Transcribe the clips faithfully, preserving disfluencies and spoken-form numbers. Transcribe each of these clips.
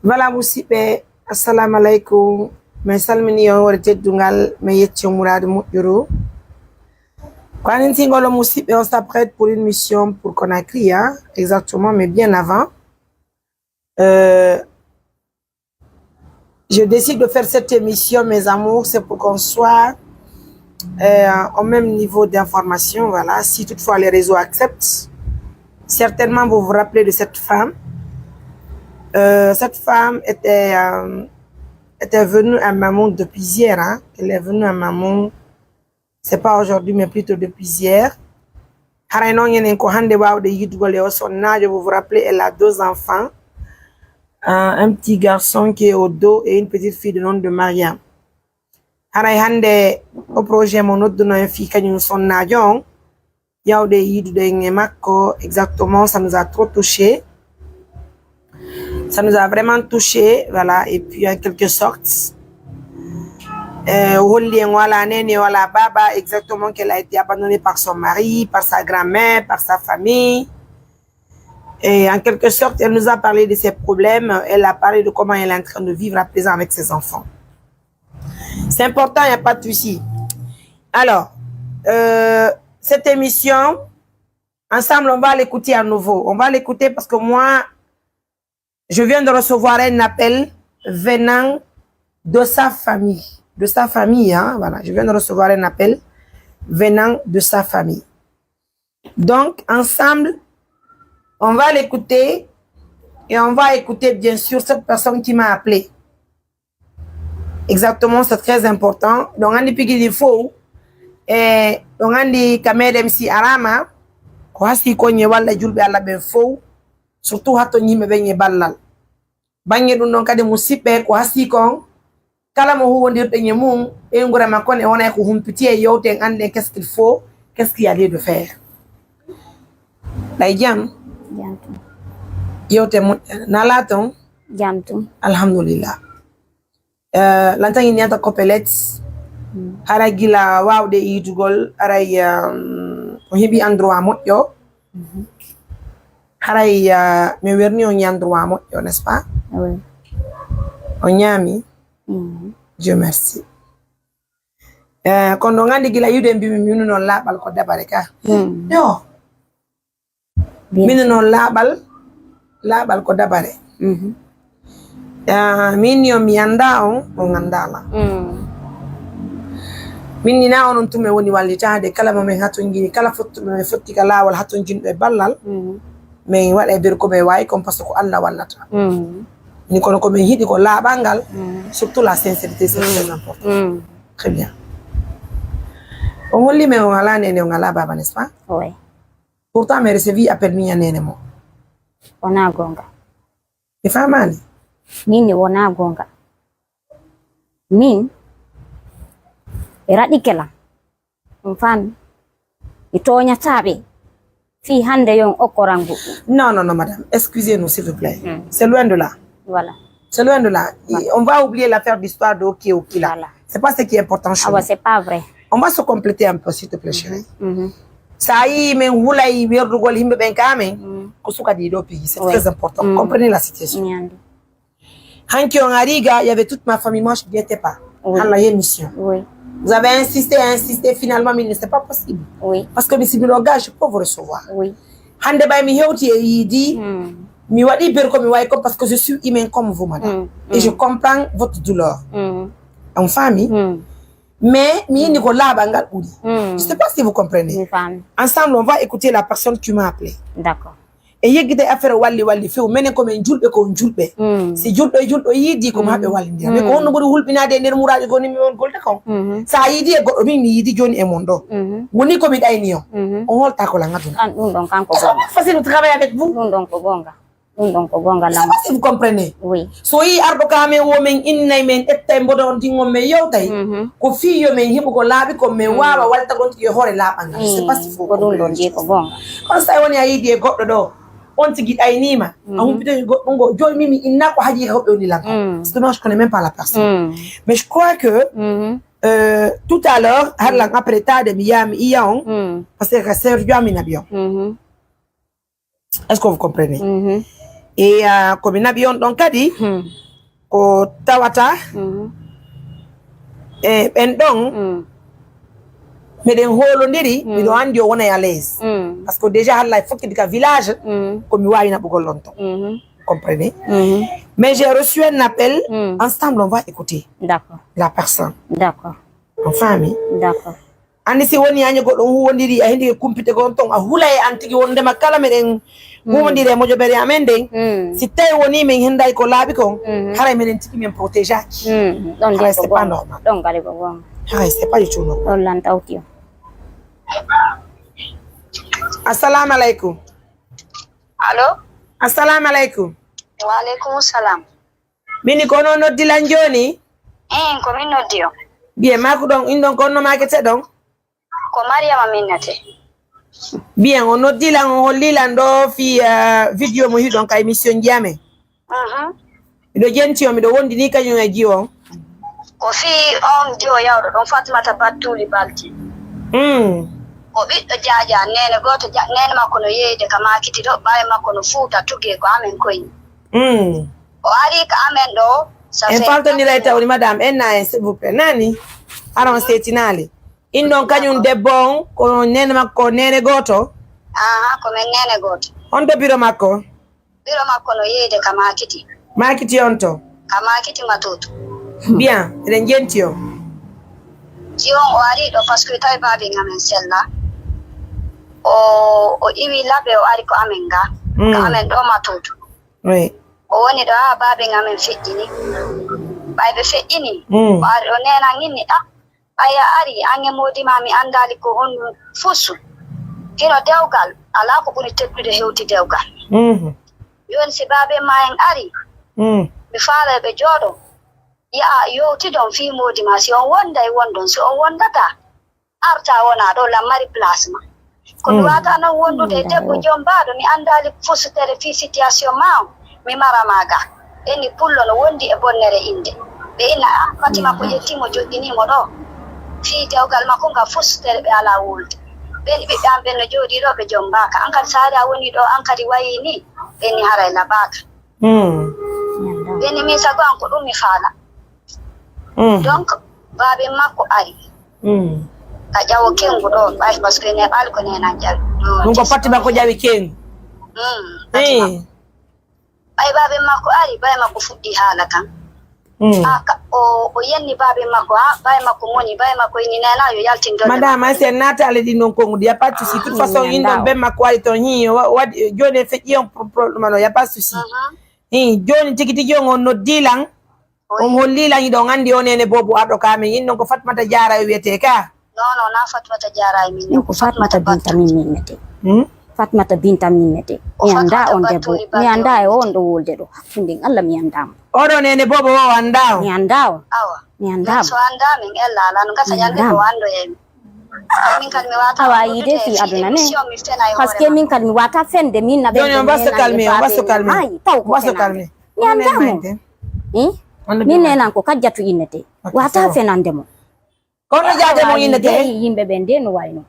Voilà, musiɓɓe, assalamu alaikum. Mi salmini on hoore teddungal, mi yetti on muraadu moƴƴuru. Ko anintingol on, musiɓɓe, on s'apprête pour une mission pour Conakry, hein, exactement, mais bien avant. Euh, je décide de faire cette émission, mes amours, c'est pour qu'on soit euh, au même niveau d'information, voilà, si toutefois les réseaux acceptent. Certainement, vous vous rappelez de cette femme. Euh, cette femme était, euh, était venue à Mamoun depuis hier, hein. Elle est venue à Mamoun, c'est pas aujourd'hui, mais plutôt depuis hier. Haray non enen ko hande wawde yiidugol e o sonnaajo, vous vous rappelez, elle a deux enfants. Euh, un petit garçon qui est au dos et une petite fille de nom de Mariam. Haray hande o projet mo nodduno en fii kañum sonnaajo on, yawde yiidude en e makko, exactement, ça nous a trop touché. Ça nous a vraiment touché, voilà, et puis en quelque sorte, euh, o holli en wala nene, wala baba, exactement, qu'elle a été abandonnée par son mari, par sa grand-mère, par sa famille. Et en quelque sorte, elle nous a parlé de ses problèmes, elle a parlé de comment elle est en train de vivre à présent avec ses enfants. C'est important, il n'y a pas de souci. Alors, euh, cette émission, ensemble, on va l'écouter à nouveau. On va l'écouter parce que moi, je viens de recevoir un appel venant de sa famille. De sa famille, hein, voilà. Je viens de recevoir un appel venant de sa famille. Donc, ensemble, on va l'écouter et on va écouter, bien sûr, cette personne qui m'a appelé. Exactement, c'est très important. Donc, andi pigidi fow. E donc, andi ka meɗen si arama, ko hasi ko nye walla julɓe Allah ɓen fow, surtout hatto yimɓe ɓen e ballal. Bannge ɗum ɗon kadi, musiɓɓe, ko hasii kon, kala mo huwondirɗen e mum, ɓeynguure makko ne wona e ko humpiti e yewten, annden qu'est-ce qu'il faut, qu'est-ce qu'il y a lieu de faire. Ɗay jam? Jam tun. Yewte moƴƴa. Nala ton? Jam tun. Alhamdulillah. Eh, lantan in yanta kopelet. Mm. Haray gila waawde yiidugol, haray, um, o heɓi endroit moƴƴo. Mhm. Haray, uh, mi werni on endroit moƴƴo, n'est-ce pas? Oui. O ñaami? Mhm. Dieu merci. Eh, kono ɗon anndi gila yiide mbimi mi nuno laaɓal ko dabare ka. Mm. Yo. Bien sûr. Min non laaɓal, laaɓal ko dabare. Mhm. Ah, min yo mi annda on, on annda lan. Mm. Min ni na onon tun men woni wallitaade, kala mo men hatonjini, kala fottuɗo men fotti ka laawol hatonjinɗo e ballal, mhm, men waɗa e nder ko men waawi kon, parce que ko Allah wallata. Mm. Ni kono ko men yiɗi ko laaɓal ngal, mm, surtout la sincérité, c'est, mm, très important. Mm. Très bien. On holli men on alaa nene, on alaa baaba, n'est-ce pas? Oui. Pourtant, mi recevi appel min ya nene mo. Wonaa goonga. Mi faamaali. Min ni wonaa goonga. Min, ɓe raɗike lan. On faami? Mi tooñataa ɓe. Fii hannde yo on okkoran goɗɗum. Non, non, non, madame. Excusez-nous, s'il vous plaît. Hmm. C'est loin de là. Voilà. C'est loin de là. Voilà. Et on va oublier l'affaire d'histoire de OK, OK là. Voilà. C'est pas ce qui est important chez nous. Ah ouais, c'est pas vrai. On va se compléter un peu, s'il te plaît, chérie. Mhm, mhm. Sa yii men hulay werdugol yimɓe ɓen ka men, mm, ko suka ɗiɗo pigi, c'est, oui, très important. Mm. Comprenez la situation. Mi anndi. Hanki on ari ga, il y avait toute ma famille, moi je n'y étais pas. Oui. Dans la émission. Oui. Vous avez insisté, insisté, finalement, mais c'est pas possible. Oui. Parce que mi sibilo ga, je peux vous recevoir. Oui. Hande ɓay mi hewti e yiidi, mm, mi waɗi ber ko mi wawi ko parce que je suis humain comme vous, madame. Mm, mm. Et je comprends votre douleur. Mm. On famille. Mm. Mais mi yini ko laaɓal ngal ɓuri. Mm. Je sais pas si vous comprenez. Mi faami. Ensemble, on va écouter la personne qui m'a appelé. D'accord. E yeggitay affaire walli walli few, menen ko men julɓe, ko on julɓe. Mm. Si julɗo e julɗo yiidi, ko mo, mm, haɓe wallindira. Mais ko, mm, honno ɓuri hulɓinaade e nder muraaji goni mi on golde kon? Mhm. Sa yiidi e goɗɗo, min mi yiidi jooni e mon ɗo. Mhm. Woni ko mi ɗayni on. Mhm. On holta ko lan aduna. Kan ɗum ɗon kanko goonga. Facile de travailler avec vous. Ɗum ɗon ko goonga. Ɗum ɗon ko goonga. Je sais pas si vous comprenez. Oui. So yii arɗo ka men wo men innay, men ƴettay mbodo on dingon men yewtay. Mhm. Ko fii yo men heɓu ko laaɓi kon men, mm, waawa waltagol e hoore laaɓal ngal. Je sais pas si vous comprenez. Mm. Ko ɗum ɗon jeyi ko goonga. Kono sa woni a yiidi e goɗɗo ɗo, on tigi ɗaynima, a, mhm, humpitani goɗɗo ngo, jooni min mi inna ko haji ka hoɓɓe woni lan. Mm. C'est dommage, je connais même pas la personne. Mm. Mais je crois que, mhm, euh, tout à l'heure, har lan après taade mi yaha mi yiya on, mm, parce que ka Sergio Amina Bion. Mhm. Est-ce que vous comprenez? Mhm. E, ah, ko mi naɓi on ɗon kadi, Hmm. ko tawata, Hmm. e, ɓen ɗon, Hmm. miɗen hoolondiri, Hmm. miɗo anndi o wonay à l'aise. Hmm. Parce que déjà, hallay fokkidi ka village, Hmm. ko mi waawi naɓugol on ton. Hmm. Comprenez? Hmm. Mais j'ai reçu un appel, Hmm. ensemble, on va écouter D'accord. la personne. D'accord. On faami? D'accord. Anndi si woni a e goɗɗo on huwondiri, a hendi e kumpite gon ton, a hula e an tigi wondema kala meɗen Hmm. huwondiri e mojobere amen nden. Hmm. Si tawi woni men henday ko laaɓi kon, Hmm. haray menen tigi men protégeaki. Hmm. Ɗon Haray de ko c'est pas goonga. normal. Ɗon gari ko goonga. Haray c'est pas du tout normal. Ɗon lan tawti on. Assalamu alaikum. Allo? Assalamu alaikum. Wa alaikum salam. Mini ko onon noddi lan jooni? Een, ko min noddi on. Bien, maaku ɗon, in ɗon ko honno maakete ɗon? Ko Mariama min innete. Bien, o noddi lan, o holli lan ɗo fii, eh, video mo hiɗon ka émission Jiyam en. Mhm. Miɗo jenti on, miɗo wondi ni kañum e jiwo on. Ko fii on jiwo yawɗo ɗon, Fatmata Battuli Balti. Mm. O ɓiɗɗo Jaaja, neene gooto, ja-, neene makko no yeeyde ka Maakiti ɗo, ɓaawo makko no Fuuta Tugee, ko amen koye. Mm. O ari ka amen ɗo, ça En fait faltondiray tawni, madame, en na en, s'il vous plaît. Nani? Aran seetinaali. In ɗon kañum debbo on, ko neene makko, neene gooto? Aha, ko men neene gooto. Honto biro makko? Biro makko no yeeyde ka Maakiti. Maakiti on to? Ka Maakiti Matuutu. Bien, eɗen jenti on. Jiwo on o ari ɗo parce que tawi baaben amen sella. O, o iwi labe, o ari ko amen ga. Mm. Ka amen ɗo Matuutu. Oui. O woni ɗo haa baaben amen feƴƴini. Ɓay ɓe feƴƴini, Mm. o ari o neenan inni, "Ah, ɓay a ari, an e moodi maa mi anndaali ko honɗun fusu. Hino dewgal, alaa ko ɓuri teddude hewti dewgal." Mhm. Jooni si baaben maa en ari, Mm. mi faalay ɓe jooɗo, yaha yewtidon fii moodi maa, si on wonday wondon, si on wondataa, arta wona ɗo lan mari place ma. Ko mi Mm. wata non wondude e debbo jombaaɗo, mi anndaali fusutere fii situation ma on, mi mara ma ga. Ɓe ni pullo no wondi e bonnere innde. Ɓe ina, "Ah, Fatima ko ƴetti mo joɗɗini mo ɗo. Fii dewgal makko ngal fusutere ɓe alaa wulde." Ɓe ni ɓiɓɓe am ɓen no jooɗii ɗo ɓe jombaaka. An kadi saare a woni ɗo, an kadi wayi ni, ɓe ni haray labaaka. Mm. Ɓe ni min sago an ko ɗum mi faala. Mm. Donc, baaben makko ari. Mm. Ka ƴawo kengu ɗo, ɓay, parce que ne ɓaali ko nenan ƴawi. Ɗum ko Fatima ko ƴawi kengu. Mm, Fatima. Eh. Ɓay baaben makko ari, baaben makko fuɗɗi haala kan. Mm. Ah, ka, o, o yenni baaben makko, ha, baaben makko moni, baaben makko inni nena yo yaltin doole Madame, makko. Ay, si en naataali ɗin ɗon konguɗi, y a pas de souci. Toute façon, in ɗon ben makko ari ton, hi, wa-, waɗi, jooni en feƴƴi on pro-, problème no, y a pas de souci. Mhm. Hi, jooni tigi tigi on, on noddi lan, Oui. On holli lan hiɗon anndi o neene boobu arɗo ka men, in non ko Fatmata Jaara o wiyetee ka? Non, non, na Fatmata Jaara e min, Min ko ko Fatmata Fatmata Binta Battu. Min, min innete. Hmm? Fatmata Binta min innete. Ko Mi anndaa Fatmata on debbo. Battuli Mi anndaa e Battu. On ɗo wolde ɗo. Hakkunde Allah mi anndaa mo. Oɗo neene boobo o anndaa o? Mi anndaa o. Awa. Mi anndaa Min mo. So anndaa min ella alaa no gasa Mi ñande anndaa ko mo. Anndoyee mi. Min kadi mi waata Awa on yiide ɗo fii e aduna ne. Émission mi fena e Parce que hoore min kadi mi waata fende min na Jooni on wasto kalmi, on wasto kalmi. Ay, taw ko Wasto fenaande. Kalmi. Mi anndaa mo. Mayde. Eh? On no Min jooɗi. Neenan ko Kajjatu innete. Ok, Wata c'est bon. Fenande mo. Kono jaaje mo innete? Jeyi yimɓe ɓen de no wayno.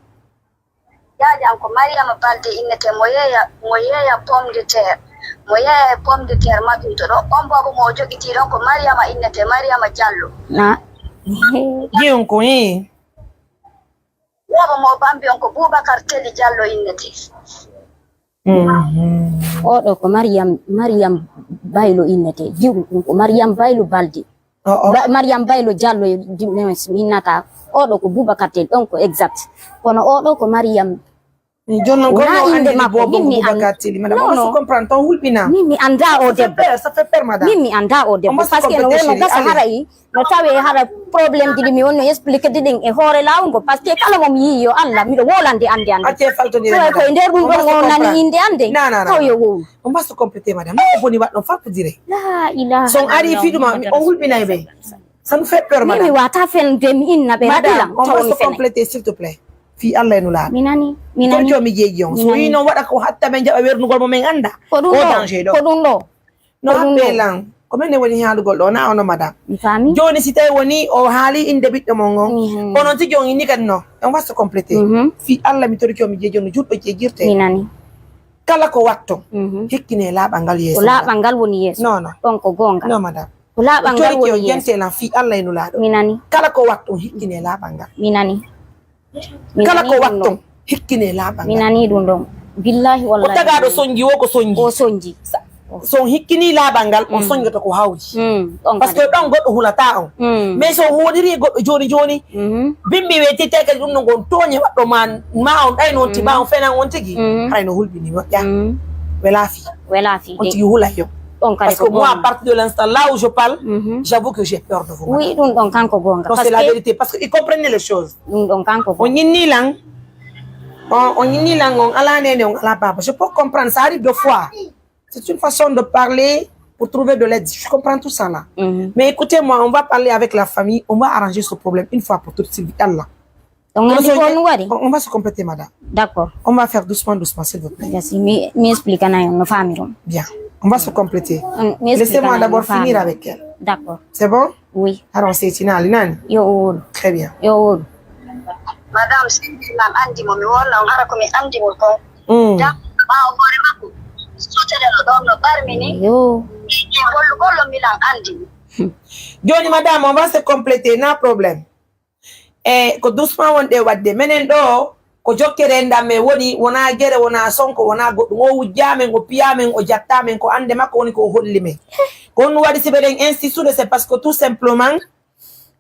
Jaajan ko Mariama Balde innete, mo yeeya, mo yeeya pomme de terre. Mo yeeya e pomme de terre maɓɓinto ɗo. On boobo mo o jogitii ɗon ko Mariama innete, Mariama Jallo. Na. Jiyun ko, eh. Boobo mo o bambi on ko Bubakar Teli Jallo innete. Mhm. Oɗo ko Mariam, Mariam Baylo innete. Jiwu ɗum ko Mariam Baylo Balde. Oh, oh. Ba-, Mariam Baylo Jallo di-, mi innata. Oɗo ko Bubakar Teli, ɗon ko exact. Kono oɗo ko Mariam. Jooni non, ko Wona no innde anndi makko, boobo min mi an-, Bubakar Teli, madame. Non, On va se non. Comprendre, ton hulɓina. Min mi anndaa o Ça fait debbo. Peur, ça fait peur, madame. Min mi anndaa o debbo. On va se Parce que no compléter, wonno chérie. Gasa Allez. Haray No tawi hara problème ji ɗi mi wonno expliqué de ɗin e hoore laawol ngol, parce que kala mo mi yii yo Allah, miɗo wolande annde annde. Acce faltondiren, Tawi ko e madame. Nder ɗum On ɗon va se o nani comprendre. Innde annde, Non, non, non, taw yo non. Wowlu. On va se compléter, madame. Ko boni waɗɗon faltondiren. La ilaha Son ari illallah fii ɗuma, Muhammadu on hulɓinay ɓe. Rasulullah. Ça nous fait peur, Min mi madame. Wata fende mi inna ɓe Madame, raɗilam, on taw va mi se fenay. Compléter, s'il te plaît. Fii Allah e Nulaaɗo. Mi nani, mi nani. Torco mi jeeji on. Mi So nani. Yii non waɗa ko hatta men jaɓa wernugol mo men annda. Ko ɗum Ko ɗo, danger ɗo. Ko ɗum ɗo. No Ko ɗum haɓɓe ɗo. Lan. Ko men ne woni haalugol ɗo, na ono madame. Mi faami. Jooni si tawi woni o haali innde ɓiɗɗo mon on, Mhm. Onon tigi on inni kadi no, on va se compléter. Mhm. Fii Allah mi torike on mi jeeji on no juutɗo jeejirte. Mi nani. Kala ko watton, mhm, hikkine laaɓal ngal yeeso. Ko laaɓal ngal woni yeeso. Non, non. Ɗon ko goonga. Non, madame. Ko laaɓal ngal woni yeeso. Jente lan fii Allah e Nulaaɗo. Mi nani. Kala ko watton, hikkine laaɓal ngal. Mi nani. Mi nani ɗum ɗon. Kala ko watton, hikkine laaɓal ngal. Mi nani ɗum ɗon. Billahi wallahi. Ko tagaaɗo sonji wo ko sonji. Ko sonji. Sa-, so on hikkini laaɓal ngal, on, mm, sonjoto ko hawji. Mm, ɗon kadi. Parce que ɗon goɗɗo hulataa on. Mm. Mais so on woniri e goɗɗo jooni jooni, mhm, bimbi weetitee kadi ɗum no ngon tooñe waɗɗo ma, ma on ɗayno on ti-, mhm, ma on fenan on tigi, mhm, haray no hulɓini moƴƴa. Mhm. Welaa fii. Welaa fii de. On tigi hulay yo. Ɗon kadi ko goonga. Parce que moi, à partir de l'instant là où je parle, mhm, j'avoue que j'ai peur de vous, madame. Oui, ɗum ɗon kanko goonga. Non, c'est la vérité. Parce que ils comprennent les choses. Ɗum ɗon kanko goonga. On ñinni lan, on, on ñinni lan, on alaa neene, on alaa baaba. Je peux comprendre, ça arrive de fois. C'est une façon de parler pour trouver de l'aide. Je comprends tout ça là. Mhm. Mais écoutez-moi, on va parler avec la famille, on va arranger ce problème une fois pour toutes, s'il vous plaît. Allah. Donc, on, on, on va se compléter, madame. D'accord. On va faire doucement, doucement, s'il vous plaît. Merci. Mi, mi explica na no family. Bien. On va se compléter. Mm, mi explica na no family. Laissez-moi d'abord finir avec elle. D'accord. C'est bon? Oui. Alors, c'est Tinali, nani? Yo o wolu. Très bien. Yo o wolu. Madame, si mi lan andi mo, mi wonna on hara ko mi andi mo kon. Mm. Jam, ɓaawo hoore makko, sotere no ɗon no ɓarmi ni. Yo. E hollu gollo mi lan andi mo. Hmm. Jooni, madame, on va se compléter, na problème. E ko doucement wonɗe waɗde. Menen ɗo, ko jokkere enɗan men woni, wonaa gere, wonaa sonko, wonaa goɗɗum. O wujjaa men, o piyaa men, o jattaa men, ko annde makko woni ko o holli men. Ko honɗum waɗi si meɗen insistude, c'est parce que tout simplement,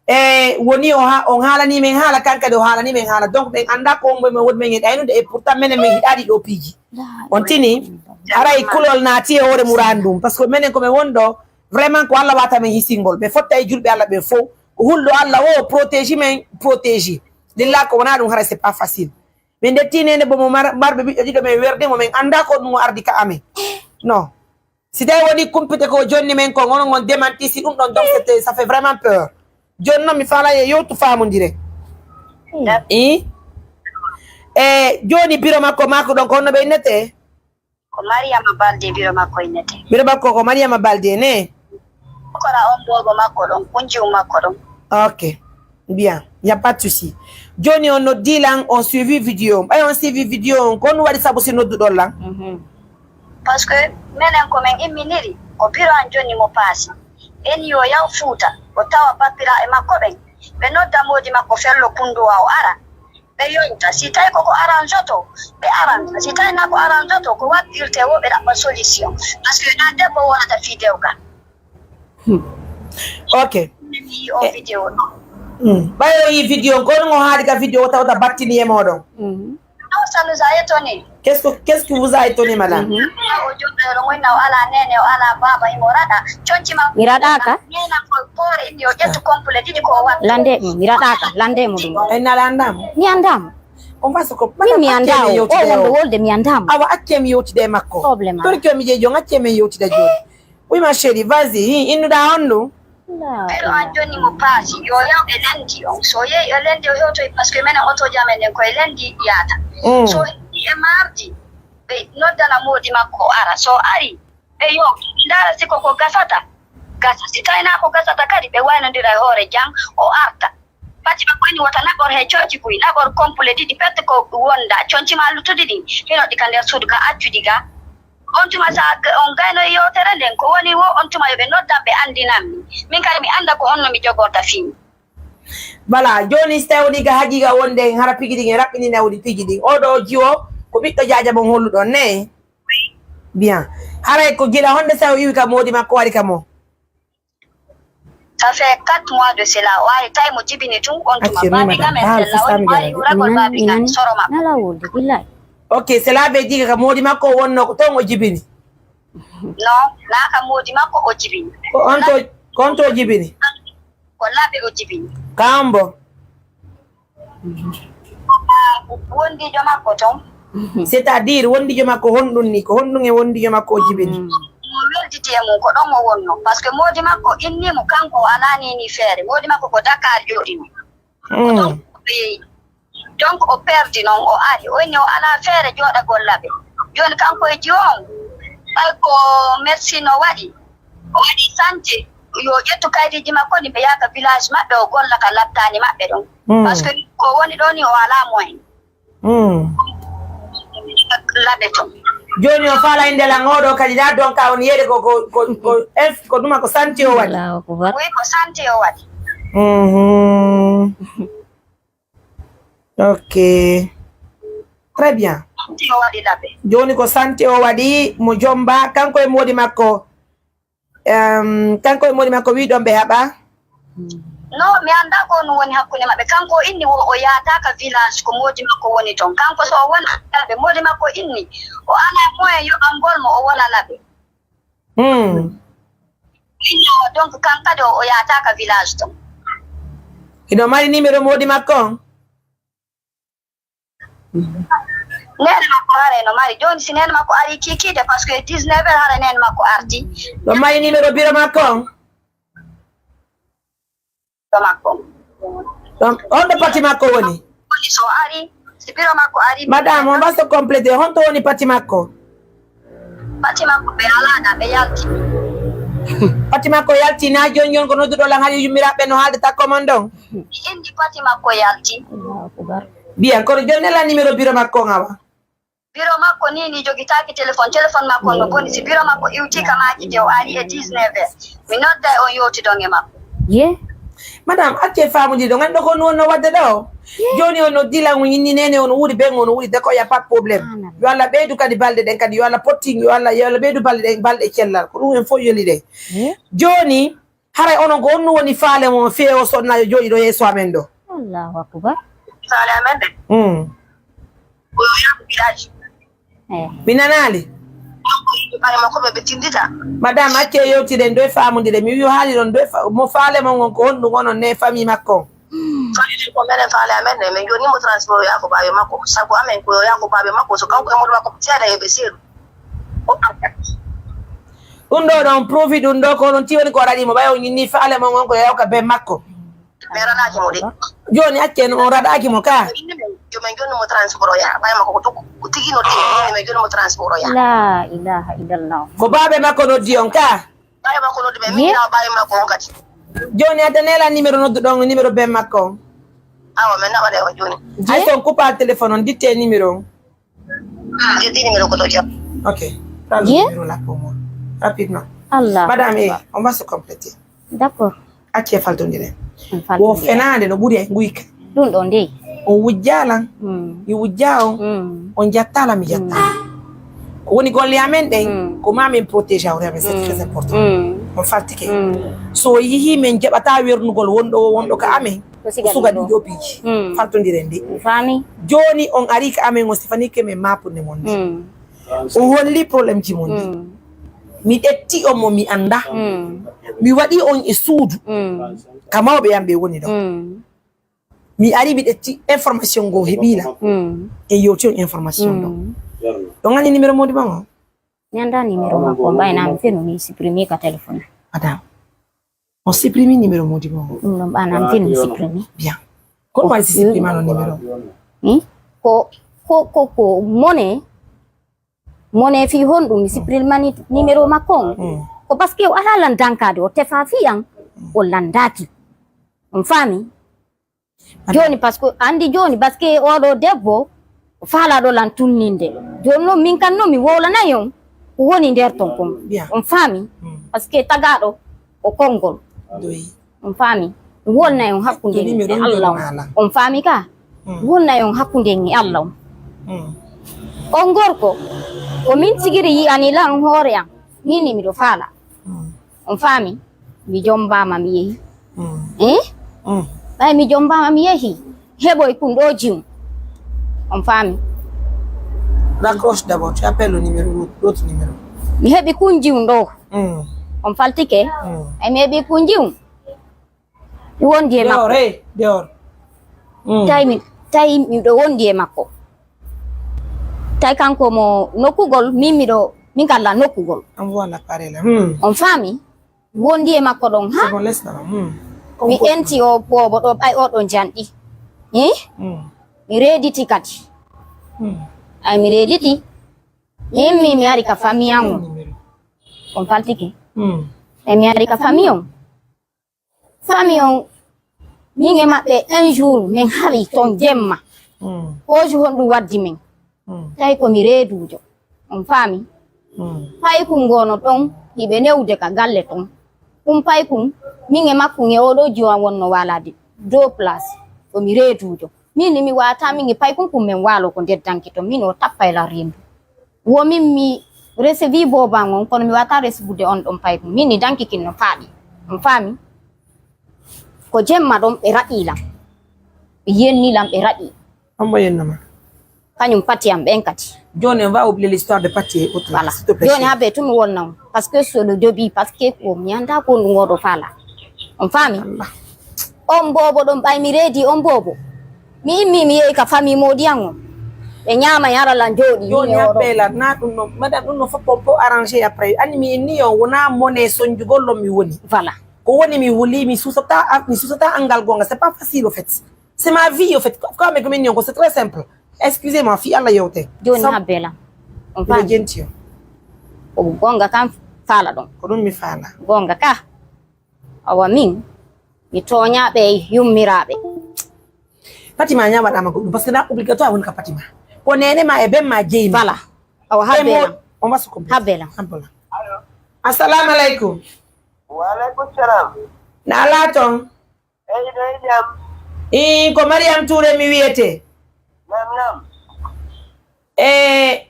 e woni o ha-, on haalanii men haala, kan kadi o haalanii men haala. Donc, ɓen anndaa ko wonɓe men woni men e ɗaynude, et pourtant menen men hiɗaali ɗo piiji. On tini, haray kulol naati e hoore muraan ndun. Parce que menen ko men woni ɗo, vraiment ko Allah wata men hisingol. Ɓe fotta e julɓe Allah ɓen fow. Ko hulɗo Allah o protégé men, protégé. Lilla ko wonaa ɗum haray c'est pas facile. Min nde tinende bo mo mar-, marɓe ɓiɗɗo ɗiɗo men werdi mo, men anndaa ko ɗum o ardi ka amen. Non. Si tawi woni kumpite ko jonni men kon, onon on démenti, si ɗum ɗon, donc, c'était, ça fait vraiment peur. Jooni non, mi faalaa yo yewtu faamondire. Hmm. I? E jooni biro makko, makko ɗon, ko honno ɓe innete? Ko Mariama Balde biro makko innete. Biro makko ko Mariama Balde, ne? Kora on boobo makko ɗon, kunjiw makko ɗon. Ok. Bien, y a pas de souci. Jooni on noddi lan, on suivi vidéo. Ɓay on suivi vidéo on, ko honɗum waɗi sabu si nodduɗon lan? Mhm. Parce que menen ko men imminiri, ko biro an jonni mo paasi. En yo yaw Fuuta, o tawa pappiraaɓe makko ɓen. Ɓe nodda moodi makko Fello Kunduwa o ara. Ɓe yonta. Si tawi ko ko aranjoto, ɓe aranta. Si tawi na ko aranjoto, ko waɗɗirte wo ɓe ɗaɓɓa solution. Parce que na debbo wonata fii dewgal. Hmm. Ok. Mi yii on vidéo ɗon. Hmm. Ɓay o yii vidéo on, ko honɗum o haali ka vidéo o tawata battini e mooɗon? Mhm. Non, ça nous a étonné. Qu'est-ce que, qu'est-ce qui vous a étonné, madame? Mhm. O joɗɗo, o woni na o alaa neene, o alaa baaba, himo raɗa. Conci makko. Mi raɗaaka. Neena ko poore inni o ƴettu complet ɗiɗi ko o waɗi. Lande mo, mi raɗaaka, lande mo ɗum. En na lande mo. Mi anndaa mo. On va se ko-, min mi madame, anndaa accee men o. O yewtude wonɓe o. Wolde mi anndaa mo. Awa, accee mi yewtude e makko. Problème. Torki o mi jeejo, accee men yewtude jooni. Oui, ma chérie, vas-y. Hi, innuɗaa honɗum? Laa Pero an ilaaha. Jonni mo paasi, yo yaw e lendi on. So yehi e lendi o hewtoy, parce que menen otooji amen ɗen ko e lendi yaata. Mm. So e mardi, ɓe noddana moodi makko o ara. So ari, ɓe yo ndaara si ko ko gasata. Gasa. Si tawi na ko gasata kadi, ɓe waynondira e hoore jam, o arta. Pati ɓe koyni wota naɓor he conci buy, naɓor kompule ɗiɗi pette ko wonda, conci ma luttuɗi ɗin, hino ɗi ka nder suudu ka accudi ga. On tuma sa g-, on gayno e yewtere nden, ko woni wo on tuma yo ɓe noddan ɓe andinan mi. Min kadi mi anda ko honno mi jogorta fii. Voilà, jooni si tawi woni ga haqiiqa wonde en hara pigi ɗin e raɓɓini nawɗi pigi ɗin. Oɗo jiwo ko ɓiɗɗo jaaja mon holluɗon ne? Bien. Haray ko gila honde sa o iwi ka moodi makko wari ka mo? Ça fait quatre mois de cela. O ari tawi mo jibini tun, on tuma Acce, mi baade mada. Ga men Hal sella, o sista mi o ari gala. Yuragol baabi ga soro makko. Nala wolde, billahi. Ok, cela veut dire que moodi makko wonno ko ton o jibini? Non, na ka moodi makko o jibini. Ko on to, ko on to jibini? Ko laɓe o jibini. Kambo? Wondiijo makko ton. C'est-à-dire, wondiijo makko honɗun ni? Ko honɗun e wondiijo makko o jibini? Mo welditi e mum, ko ɗon o wonno. Parce que moodi makko inni mo, kanko o alaa ni ni feere. Moodi makko ko Dakar jooɗi mo. Ko ton o yehi. Donc, o perdi non, o ari. O inni o alaa feere jooɗagol laɓe. Jooni kanko e jiwo on, ɓay ko médecine o waɗi. O waɗi sanje, yo ƴettu kaydiiji makko ɗin, ɓe yaha ka village maɓɓe, o golla ka laptaani maɓɓe ɗon. Mm. Parce que ko woni ɗoo ni, o alaa moyen. Mm. Laɓe ton. Jooni o faalaa innde lan oo ɗoo kadi, daa donka on yeede ko, ko, ko, ko, ef-, ko ɗuma ko santi o waɗi. Allahu akbar. Wi ko santi o waɗi. Mhm. Ok. Très bien. Santi o waɗi laɓe. Jooni ko santi o waɗi mo jomba, kanko e moodi makko. Em, kanko e moodi makko wii ɗon ɓe haɓa? No, mi anndaa ko honɗun woni hakkunde maɓɓe. Kanko o inni wo o yaata ka village ko moodi makko woni ton. Kanko so o woni ɓe moodi makko inni, o alaa moyen yoɓangol mo o wona laɓe. Hmm. Inna, donc, kan kadi o, o yaata ka village ton. Hino mari numéro moodi makko on? Neene makko haray no mari. Jooni si neene makko ari kiikiiɗe, parce que dix-neuf heures haray neene makko arti. No mari numéro biro makko on? Biro makko. Ɗon, on ɗo pati makko woni? Woni so ari, si biro makko ari. Madame, on va se compléter. Honto woni pati makko? Pati makko ɓe alaa ɗa, ɓe yalti. Pati makko yalti, na jon jon ko nodduɗo lan hari yummiraaɓe no haalde takko mon ɗon? Mi indi pati makko yalti. Allahu akbar. Bien, kono jon nela numéro biro makko on awa. Biro makko ni, ni jogitaaki téléphone. Téléphone makko no boni. Si biro makko iwti ka maaki de, o ari e dix-neuf heures. Mi nodday on yewtidon e makko. Ye? Madame, accee faamude ɗon. Anndu ko on wonno waɗde ɗo? Ye? Jooni on no dila, on inni neene, on wuuri ben, on wuuri de ko y a pas de problème. Subhanallah. Yo Allah ɓeydu kadi balɗe ɗen kadi. Yo Allah potting, yo Allah, yo Allah ɓeydu balɗe ɗen, balɗe cellal. Ko ɗum en fof yoli ɗe. Ye? Jooni, haray onon ko honɗun woni faale mon fii o sonna yo jooɗi ɗo yeeso amen ɗo? Allahu akbar. Faale amen ɗen. Mm. Ko yo yahu village. Eh. Mi nanaali. Ɓe ɓare makko ɓe, ɓe tindita. Madame, accee yewtiren ɗo e faamude mi wi'u haali ɗon ɗo e fa-, mo faale mon on ko honɗun onon ne famille makko on? Faale ko menen faale amen ne, min jonni mo transport yo yahu ko baabe makko. Sabu amen ko yo yahu ko baabe makko, so kanko e moodi makko seeɗa yo ɓe seeɗu. Ɗun ɗoo ɗon, proofi ɗun ɗoo, ko onon tigi woni ko raɗi mo, ɓay on inni faale mon on ko yaw ka ben makko. Mi raɗaaki mo de. Jooni, accee no on raɗaaki mo ka? Yo men jonnu mo transport o yaha. Ɓay makko ko tigi, ko tigi noddi, men jonnu mo transport o yaha. La ilaha illallah. Ko baabe makko noddi on ka? Ɓay makko noddi men, min ina baabe makko on kadi. Jooni, adda neela numéro nodduɗon, numéro ben makko on. Awa, men naɓa ɗe on jooni. Ay, so on kuppaa téléphone on, dittee numéro on. Yo ɗi numéro ko to jam. Ok. Prends le numéro là pour moi. Rapidement. Allah. Madame, eh, on va se compléter. D'accord. Accee faltondiren. On faltondiren. Wo fenaande no ɓuri e nguyka. Ɗun ɗon dey. On wujjaa lan. Mm. Mi wujjaa on. Mm. On jattaa lan, mi jattaa. Mm. Ko woni golle amen ɗen, mm, ko ma min protéger awre amen, c'est très important. Mm. On faltike. Mm. So o yihii men jaɓataa wernugol wonɗo, wonɗo ka amen, ko siga ɗun ɗoo piiji. Mm. Faltondiren de. Faami. Jooni on arii ka amen, on sifanike men maapunde mon nde. Mm. On holli problème ji mon ɗi. Mm. Mi ƴetti on mo mi anndaa. Mm. Mi waɗi on e suudu. Mm. Ka mawɓe am ɓe woni ɗon. Mm. Mi ari mi ƴetti information ngo heɓi lan. Mm. En yewti on information ɗo. Mm. Ɗon anndi numéro modi ma on? Mi anndaa numéro makko, ɓay na mi fenu mi supprimer ka téléphone. Madame. On supprime numéro modi mo. Ɗun ɗon ɓana mi fenu mi supprimer. Bien. Kono waɗi si supprime no numéro? Hmm? Ko, ko, ko, ko mone, mone fii honɗun mi supprime mani numéro makko on? Hmm. Ko parce que o alaa lan dankaade, o tefa fii an, o landaaki. On faami? Jooni, parce que anndi jooni, parce que oo ɗoo debbo, o faalaa ɗoo lan tunninde. Jooni non, min kan non, mi wowlanay on ko woni nder ton kon. Bien. On faami? Mm. Parce que tagaaɗo ko konngol. Doyi. On faami? Mi wolnay on hakkunde en e Allah on. On faami ka? Mm. Mi wolnay on hakkunde en e Allah on. Mm. On gorko, ko min tigiri yi'ani lan hoore an. Min ni miɗo faala. Mm. On faami? Mi jombaama, mi yehi. Mm. Eh? Mm. Ɓay mi jombaama, mi yehi. Heɓoy kun ɗoo jiwun. On faami? Raccroche d'abord, tu appelles le numéro, l'autre numéro. Mi heɓi kun jiwun ɗoo. Mm. On faltike? Mm. Ɓay mi heɓi kun jiwun. Mi wondi e makko. Dehors, eh, dehors. Mm. Tawi mi, tawi miɗo wondi e makko. Tawi kanko mo nokkugol, min miɗo, min kala nokkugol. Envoie l'appareil là. Hmm. On faami? Mi wondi e makko ɗon, ha? C'est bon, laisse là-bas. Hmm. Mi enti o boobo ɗo, ɓay o ɗon janɗi. Eh? Hmm. Mi reediti kadi. Hmm. Ay, mi reediti. Min mi, mi ari ka famille an on. Numéro. On faltike. Hmm. E mi ari ka famille on. Famille on, min e maɓɓe, un jour, min hari ton jemma. Mm. Oju honɗun waddi min? Mm. Tawi ko mi reeduujo. On faami? Paykun ngoo no ɗon, hiɓe newude ka galle ton. Kun paykun, min e makkun e oo ɗoo jiwo an wonno waalaade deux places. Ko mi reeduujo. Min ni mi waawataa min e paykun kun men waaloo ko nder danki ton. Min o tappa e lan reendu. Wo min mi recevi boobo an on, kono mi waawataa recevude on ɗon paykun. Min ni danki kin no faaɗi. On faami? Ko jemma ɗon ɓe raɗii lan. Ɓe yenni lan ɓe raɗii. Hombo yennuma? Kañum pati am ɓen kadi. Jooni, on va oublier l'histoire de Pati et autres là, voilà, s'il te plaît, jooni chérie. Habe tun wonnan. Parce que c'est le début, parce que ko mi anndaa ko ɗum oɗo faala. On faami? Allah. On boobo ɗon ɓay mi reedi on boobo. Mi immi mi yehi ka famille moodi an on. Ɓe ñaama yara lan jooɗi. Jooni, habbe lan, na ɗum ɗon. Madame, ɗum ɗon fof on peut arranger après. Anni mi inni on, wona mone sonjugol ɗon mi woni. Voilà. Ko woni mi wuli, mi susata, mi susata angal gonga. C'est pas facile au fait. C'est ma vie, au fait. Ko, ko mi, ko min yonko, c'est très simple. Excusez-moi, fii Allah yewte. Jooni habbe lan. On faami? Jenti yo. Ko gonga kan faala ɗon. Ko ɗum mi faala. Gonga ka. Awa min, mi tooñaa ɓe yummiraaɓe. Fatima ñawaɗaama goɗɗum, parce que na obligatoire woni ka Fatima. Ko neene ma e ben ma jeyi ma. Voilà. Awa habbe lan. On va se comprendre. Habbe lan. Habbe lan. Assalamu alaikum. Wa alaikum salam. Na ala ton? Eyi, ɗo e jam. Ii, ko Mariam Touré mi wiyete. Naam, naam. E,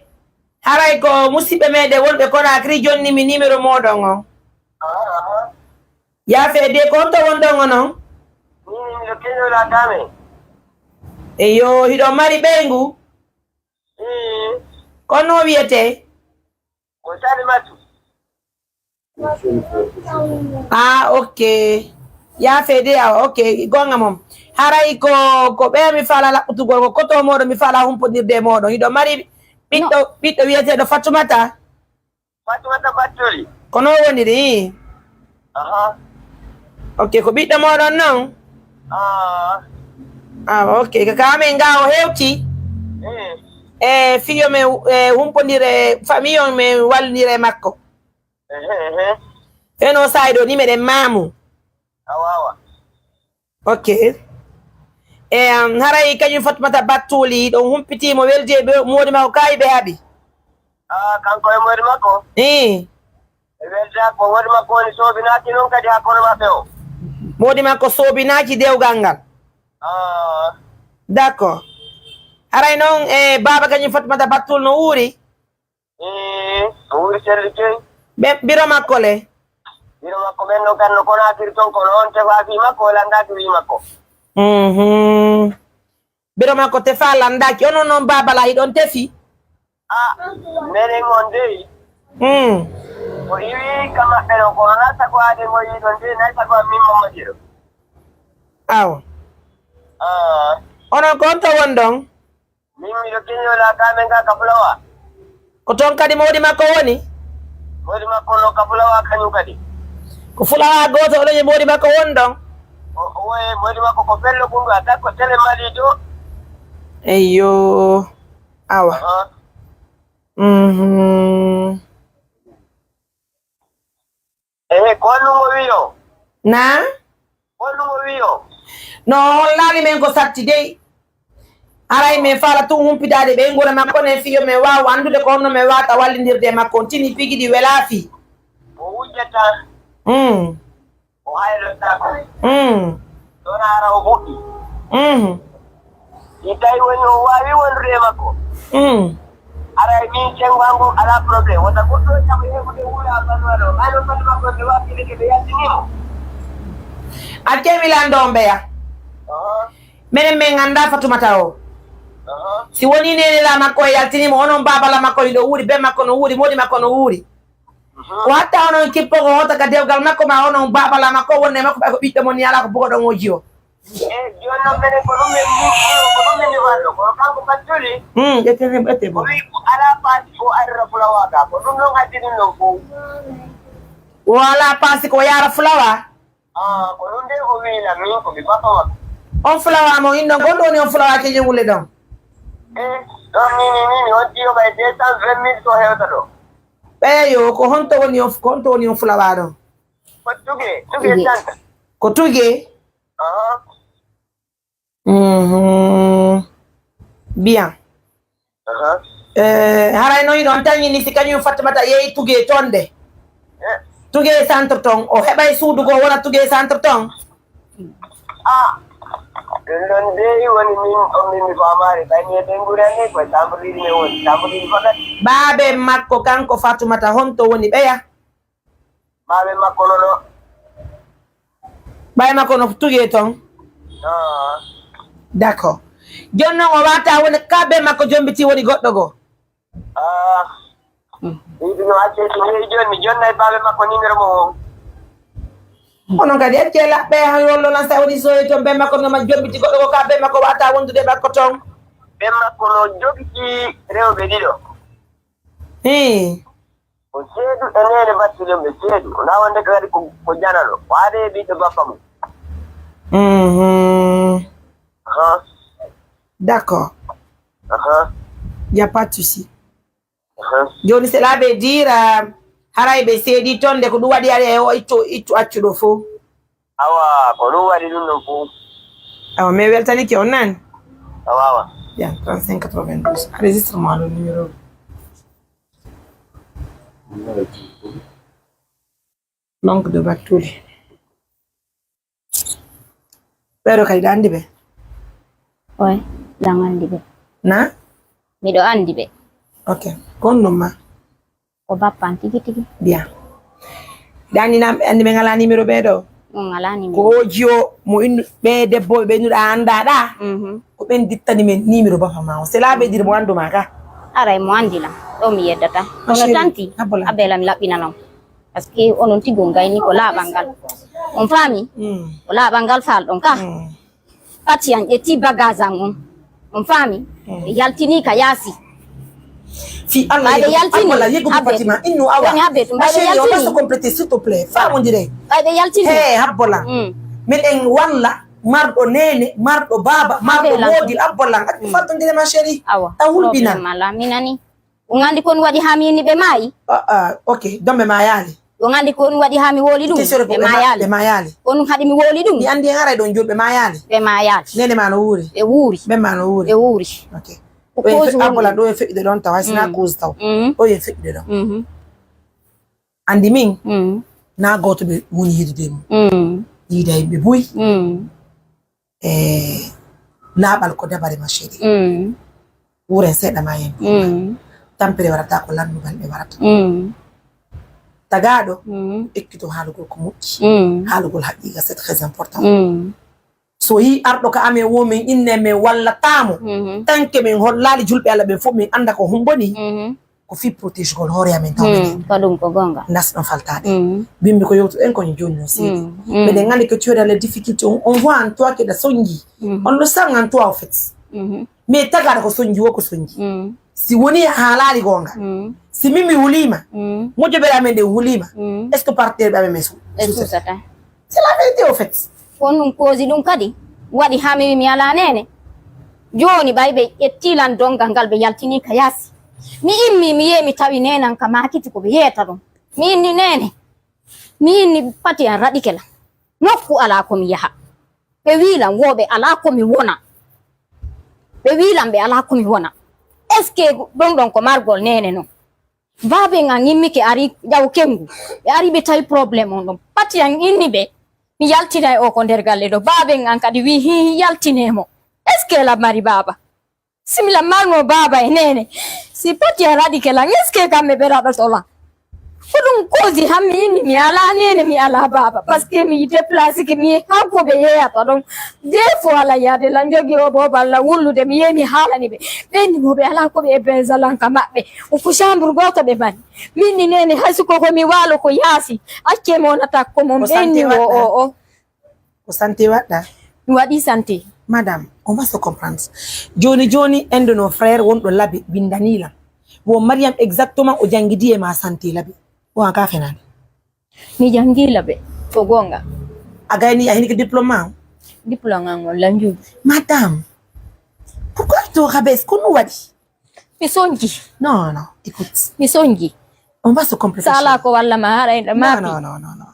haray ko musidɓe meɗen wonɓe Conakry jonni mi numéro moɗon on. Aha, aha. Yaafe de, ko honto wonɗon onon? Min, miɗo keñola Kame. Eyo, hiɗon mari ɓeyngu? Ii. Ko honno wiyete? Ko Salimatu. Ah, ok. Yaafe de, awa, ok, gonga mom. Haray ko, ko ɓeya mi faala laɓɓutugol, ko koto moɗon mi faala humpondirde e moɗon. Hiɗo mari ɓiɗɗo, no. Ɓiɗɗo wiyeteeɗo Fatumata? Fatumata Battoli. Ko non woniri? Aha. Ok, ko ɓiɗɗo moɗon non? Ah. Ah, ok, ka, ka amen nga o hewti. Eh. E fiyo men, e humpondire, famille on men wallondire e makko. Ehe, ehe. Feno saa'i ɗo ni meɗen maamu. Awa, awa. Ok. E, um, haray kañum Fatmata Battuli ɗon humpiti mo weldi e ɓe, moodi makko kaayi ɓe haɓi. Ah, kanko e moodi makko? Ii. E welda ko moodi makko woni soobinaaki non kadi hakkunde maɓɓe o. Moodi makko soobinaaki dewgal ngal. Ah. D'accord. Haray non e baaba kañum Fatmata Battul no wuuri? Ee, o wuuri selli joyi. Ɓe, biro makko le? Biro makko ɓen non kan no Konaakiri ton, kono on tefaa fii makko, o lanndaaki fii makko. Mhm. Biro makko tefaa lanndaaki. Onon non baaba la hiɗon tefi? Ah, menen on dey. Mm. Ko iwi ka maɓɓe non, kono na sago aade mo yiɗon dey, na sago an min Mamadi ɗo. Awa. Ah. Onon ko on to wonɗon? Min miɗo keñola ka men ka, ka Fulawa. Ko ton kadi moodi makko woni? Moodi makko no ka Fulawa kañum kadi. Ko Fulawa gooto oɗon e moodi makko woni ɗon? O, o, e moodi makko ko Bello Kundu, a takko tele Mali do. Eyyo. Awa. Aha. Mhm. Ehe, ko honɗum o wi'i on? Naa? Ko honɗum o wi'i on? No hollaali men ko satti dey. Haray men faala tun humpidaade ɓeynguure makko nden fii yo men waawu anndude ko honno men waawata wallindirde e makko. On tini pigi ɗi welaa fii. O wujjata. Mm. O haylotaako. Mm. Ɗon ara o moƴƴi. Mhm. Si tawi woni o waawi wondude e makko. Mm. Aray min senngo an ngon alaa problème. Wota goɗɗo o jaɓa heɓude wuura a bannduma ɗo. Ɓay non bannduma makko ɓe wakkilike ɓe yaltini mo. Accee mi lanndoo on ɓeya. Aha. Menen men anndaa Fatumata o. Aha. Si wonii neene la makko e yaltini mo, onon baaba la makko hiɗo wuuri, ben makko no wuuri, moodi makko no wuuri. Mhm. Ko hatta onon kippo ko hota ka dewgal makko ma onon baaba la makko wonde makko ɓay ko ɓiɗɗo mon ni alaa ko bugoɗon o jiwo. E jooni non menen ko ɗum men ni, ko ɗum men ni wallo, kono kanko Battuli. Hmm, ƴette, ƴette, ko wi ko alaa paasi ko arira Fulawa ka, ko ɗum ɗon addi ɗum ɗon fow. O alaa paasi ko yaara Fulawa? Ah, ko ɗum de o wi'ila min ko mi papa makko. On Fulawa mo inno, gonɗo woni on Fulawa keñe wulle ɗon? Eh, ɗon ni, ni, ni, ni, on tiyo ɓay deux cent vingt mille so hewta ɗo. Ɓeya yo, ko honto woni on, ko honto woni on Fulawa ɗon? Ko Tuge, Tuge Tuge. Tanta. Ko Tuge? Aha. Mhm. Bien. Aha. Eh, haray no hiɗon tañini si kañum Fatmata yehi Tugee ton de. Eh. Tugee centre ton, o heɓay suudu goo wona Tugee centre ton? Ah, ɗun ɗon dey woni min, on min mi faamaali, ɓay mi e ɓen guri an ni, koye chambre ɗiɗi men woni, chambre ɗiɗi fakat. Baaben makko kanko Fatmata, honto woni ɓeya? Baaben makko no ɗo. Baaben makko no Tugee ton? Ah. D'accord. Jooni non o wata woni ka bee makko jombitii woni goɗɗo goo? Ah. Mm. Ɗun no accee ɗun heewi jooni, mi jonnay baaben makko numéro mo on. Onon kadi accee laɓɓe, hay wollo lan sa woni soye ton, bee makko no ma jombiti goɗɗo goo ka bee makko wata wondude e makko ton? Bee makko no jogitii rewɓe ɗiɗo. Hii. Ko seeɗu e neene battuɗen ɓe seeɗu. Wonaa wonde kadi ko, ko janano. Waade e ɓiɗɗo bappa mum. Mhm. Ahan. D'accord. Ahan. Y a pas de souci. Ahan. Jooni, cela veut dire, ah, haray ɓe seedii ton de, ko ɗun waɗi ari e o ittu, ittu accuɗo fow. Awa, ko ɗun waɗi ɗun ɗon fow. Awa, mi weltanike on nani? Awa, awa. Ya, trente-cinq quatre-vingt-douze. Enregistrement le numéro. Langue de Batuli. Ɓeeɗo kadi, ɗa anndi ɓe? Oy, ɗan anndi ɓe. Na? Miɗo anndi ɓe. Ok. Ko honɗun ma? Ko bappa an tigi tigi. Bien. Ɗa anndi na, anndi ɓe ngalaa numéro ɓee ɗoo? On ngalaa numéro. Ko o jiyo mo innu, ɓee debbo ɓe innuɗaa anndaa ɗaa? Mhm. Ko ɓen dittani men numéro bappa maa on. Cela veut dire mo anndu maa ka? Aray mo anndi lan. Ɗoo mi yeddata. Ma chérie, tanti, habbo lan. Abbee lan mi laɓɓina lan. Parce que onon tigi on gayni ko laaɓal ngal. On faami? Mm. Ko laaɓal ngal faalɗon ka? Mm. Pati an ƴetti bagage an on. On faami? Mm. Ɓe yaltini ka yaasi. Fi Allah, ɓay ɓe yeggu, yaltini, habbo lan, yeggu ko Fatima, innu awa. Woni habbe ɗun, ɓay ɓe yaltini. Ma chérie, on va se compléter, s'il te plaît. Faamondire. Ɓay ɓe yaltini. Hey, habbo lan. Mm. Meɗen walla marɗo neene, marɗo baaba, marɗo moodi, habbo lan. Accu faltondire, ma chérie. Awa. Taw hulɓinan. Problème alaa, mi nani. On anndi ko ɗun waɗi haa mi inni ɓe maayi? Ah, ah, ok. Donc ɓe maayaali? On anndi ko ɗun waɗi haa mi wowli ɗun? Ɓe maayaali. Ɓe maayaali. Ko ɗun haɗi mi wowli ɗun? Mi anndi en haray ɗon jooni, ɓe maayaali? Ɓe maayaali. Neene maa no wuuri? Ɓe wuuri. Ɓe maa no wuuri? Ɓe wuuri. Ok. Ok. Ko cause woni ɗun? Abbo lan, ɗoo e feƴƴude ɗon tawa, si na cause taw. Mm. Ɗoo e feƴƴude ɗon. Mhm. Anndi min, mm, na gooto ɓe woni yiidude e mun. Mm. Yiida yimɓe buy. Mm. E laaɓal ko dabare, ma chérie. Mm. Wuren seeɗa ma yen. Mm. Tampere warata ko lanndungal ɓe warata. Mm. Tagaaɗo, mm, ekkito haalugol ko moƴƴi. Mm. Haalugol haqiiqa, c'est très important. Mm. So yii arɗo ka amen woo, min inne men wallataamo. Mhm. Tant que min hollaali julɓe Alla ɓen fof, min annda ko humboni. Mhm. Ko fii protégegol hoore amen taw minen. Mm, ko ɗun ko goonga. Nasɗon faltaade. Mm. Bimbi ko yewtuɗen ko jooni no seedi. Mm, mm. Meɗen anndi que tu es dans les difficultés. On, on voit en toi que ɗa sonji. Mm. On le sent en toi, au fait. Mhm. Mais tagaaɗo ko sonji woo ko sonji. Mm. Si woni a haalaali goonga. Mm. Si min mi huliima. Mm. Moƴƴo ɓeɗa amen ɗen huliima. Mm. Est-ce que partenaire ɓe amen men su-, ɓe susata? Susata. C'est la vérité, au fait. Ko ɗun cause ɗun kadi waɗi haa mi, mi alaa neene. Jooni ɓay ɓe ƴetti lan donngal ngal ɓe yaltini ka yaasi. Mi immi mi yehi mi tawi neene an ka maakiti ko ɓe yeeta ɗon. Mi inni neene. Mi inni pati an raɗike lan. Nokku alaa ko mi yaha. Ɓe wi'i lan woo ɓe alaa ko mi wona. Ɓe wi'i lan ɓe alaa ko mi wona. Est-ce que ɗon ɗon ko margol neene non? Baaben an immike ari ƴaw kengu. Ɓe ari ɓe tawi problème on ɗon. Pati an inni ɓe, mi yaltinay o ko nder galle ɗo. Baaben an kadi wi'i, "Hii, yaltinee mo." Est-ce que lan mari baaba? Si mi lan marno baaba e neene, si pati an raɗike lan, est-ce que kamɓe ɓe raɗoto lan? Ko ɗun cause haa mi inni mi alaa neene, mi alaa baaba. Parce que mi déplacé ke, mi hanko ɓe yeeyata ɗon. Des fois lan yaade lan jogii o boobo lan wullude, mi yehi mi haalani ɓe. Ɓe inni mo ɓe alaa ko ɓe e benza lan ka maɓɓe. O ko chambre gooto ɓe mari. Min ni neene, hay si ko ko mi waalo ko yaasi, accee mo wonata ko mon. Ɓe inni o, o, o. Ko santé waɗɗa? Mi waɗii santé. Madame, on va se comprendre. Jooni jooni, un de nos frères wonɗo Labe winndanii lan. Wo Mariam exactement o janngidi e ma santé Labe. Wo an ka fenaande. Mi janngii Labe, ko goonga. A gayni, a hinike diplôme ma on? Diplôme an on lan juuti. Madame, pourquoi tu rabaisse? Ko ɗun waɗi? Mi sonji. Non, non, écoute. Mi sonji. On va se compléter. Sala ko walla ma haɗa en. Non, non, non, non, non.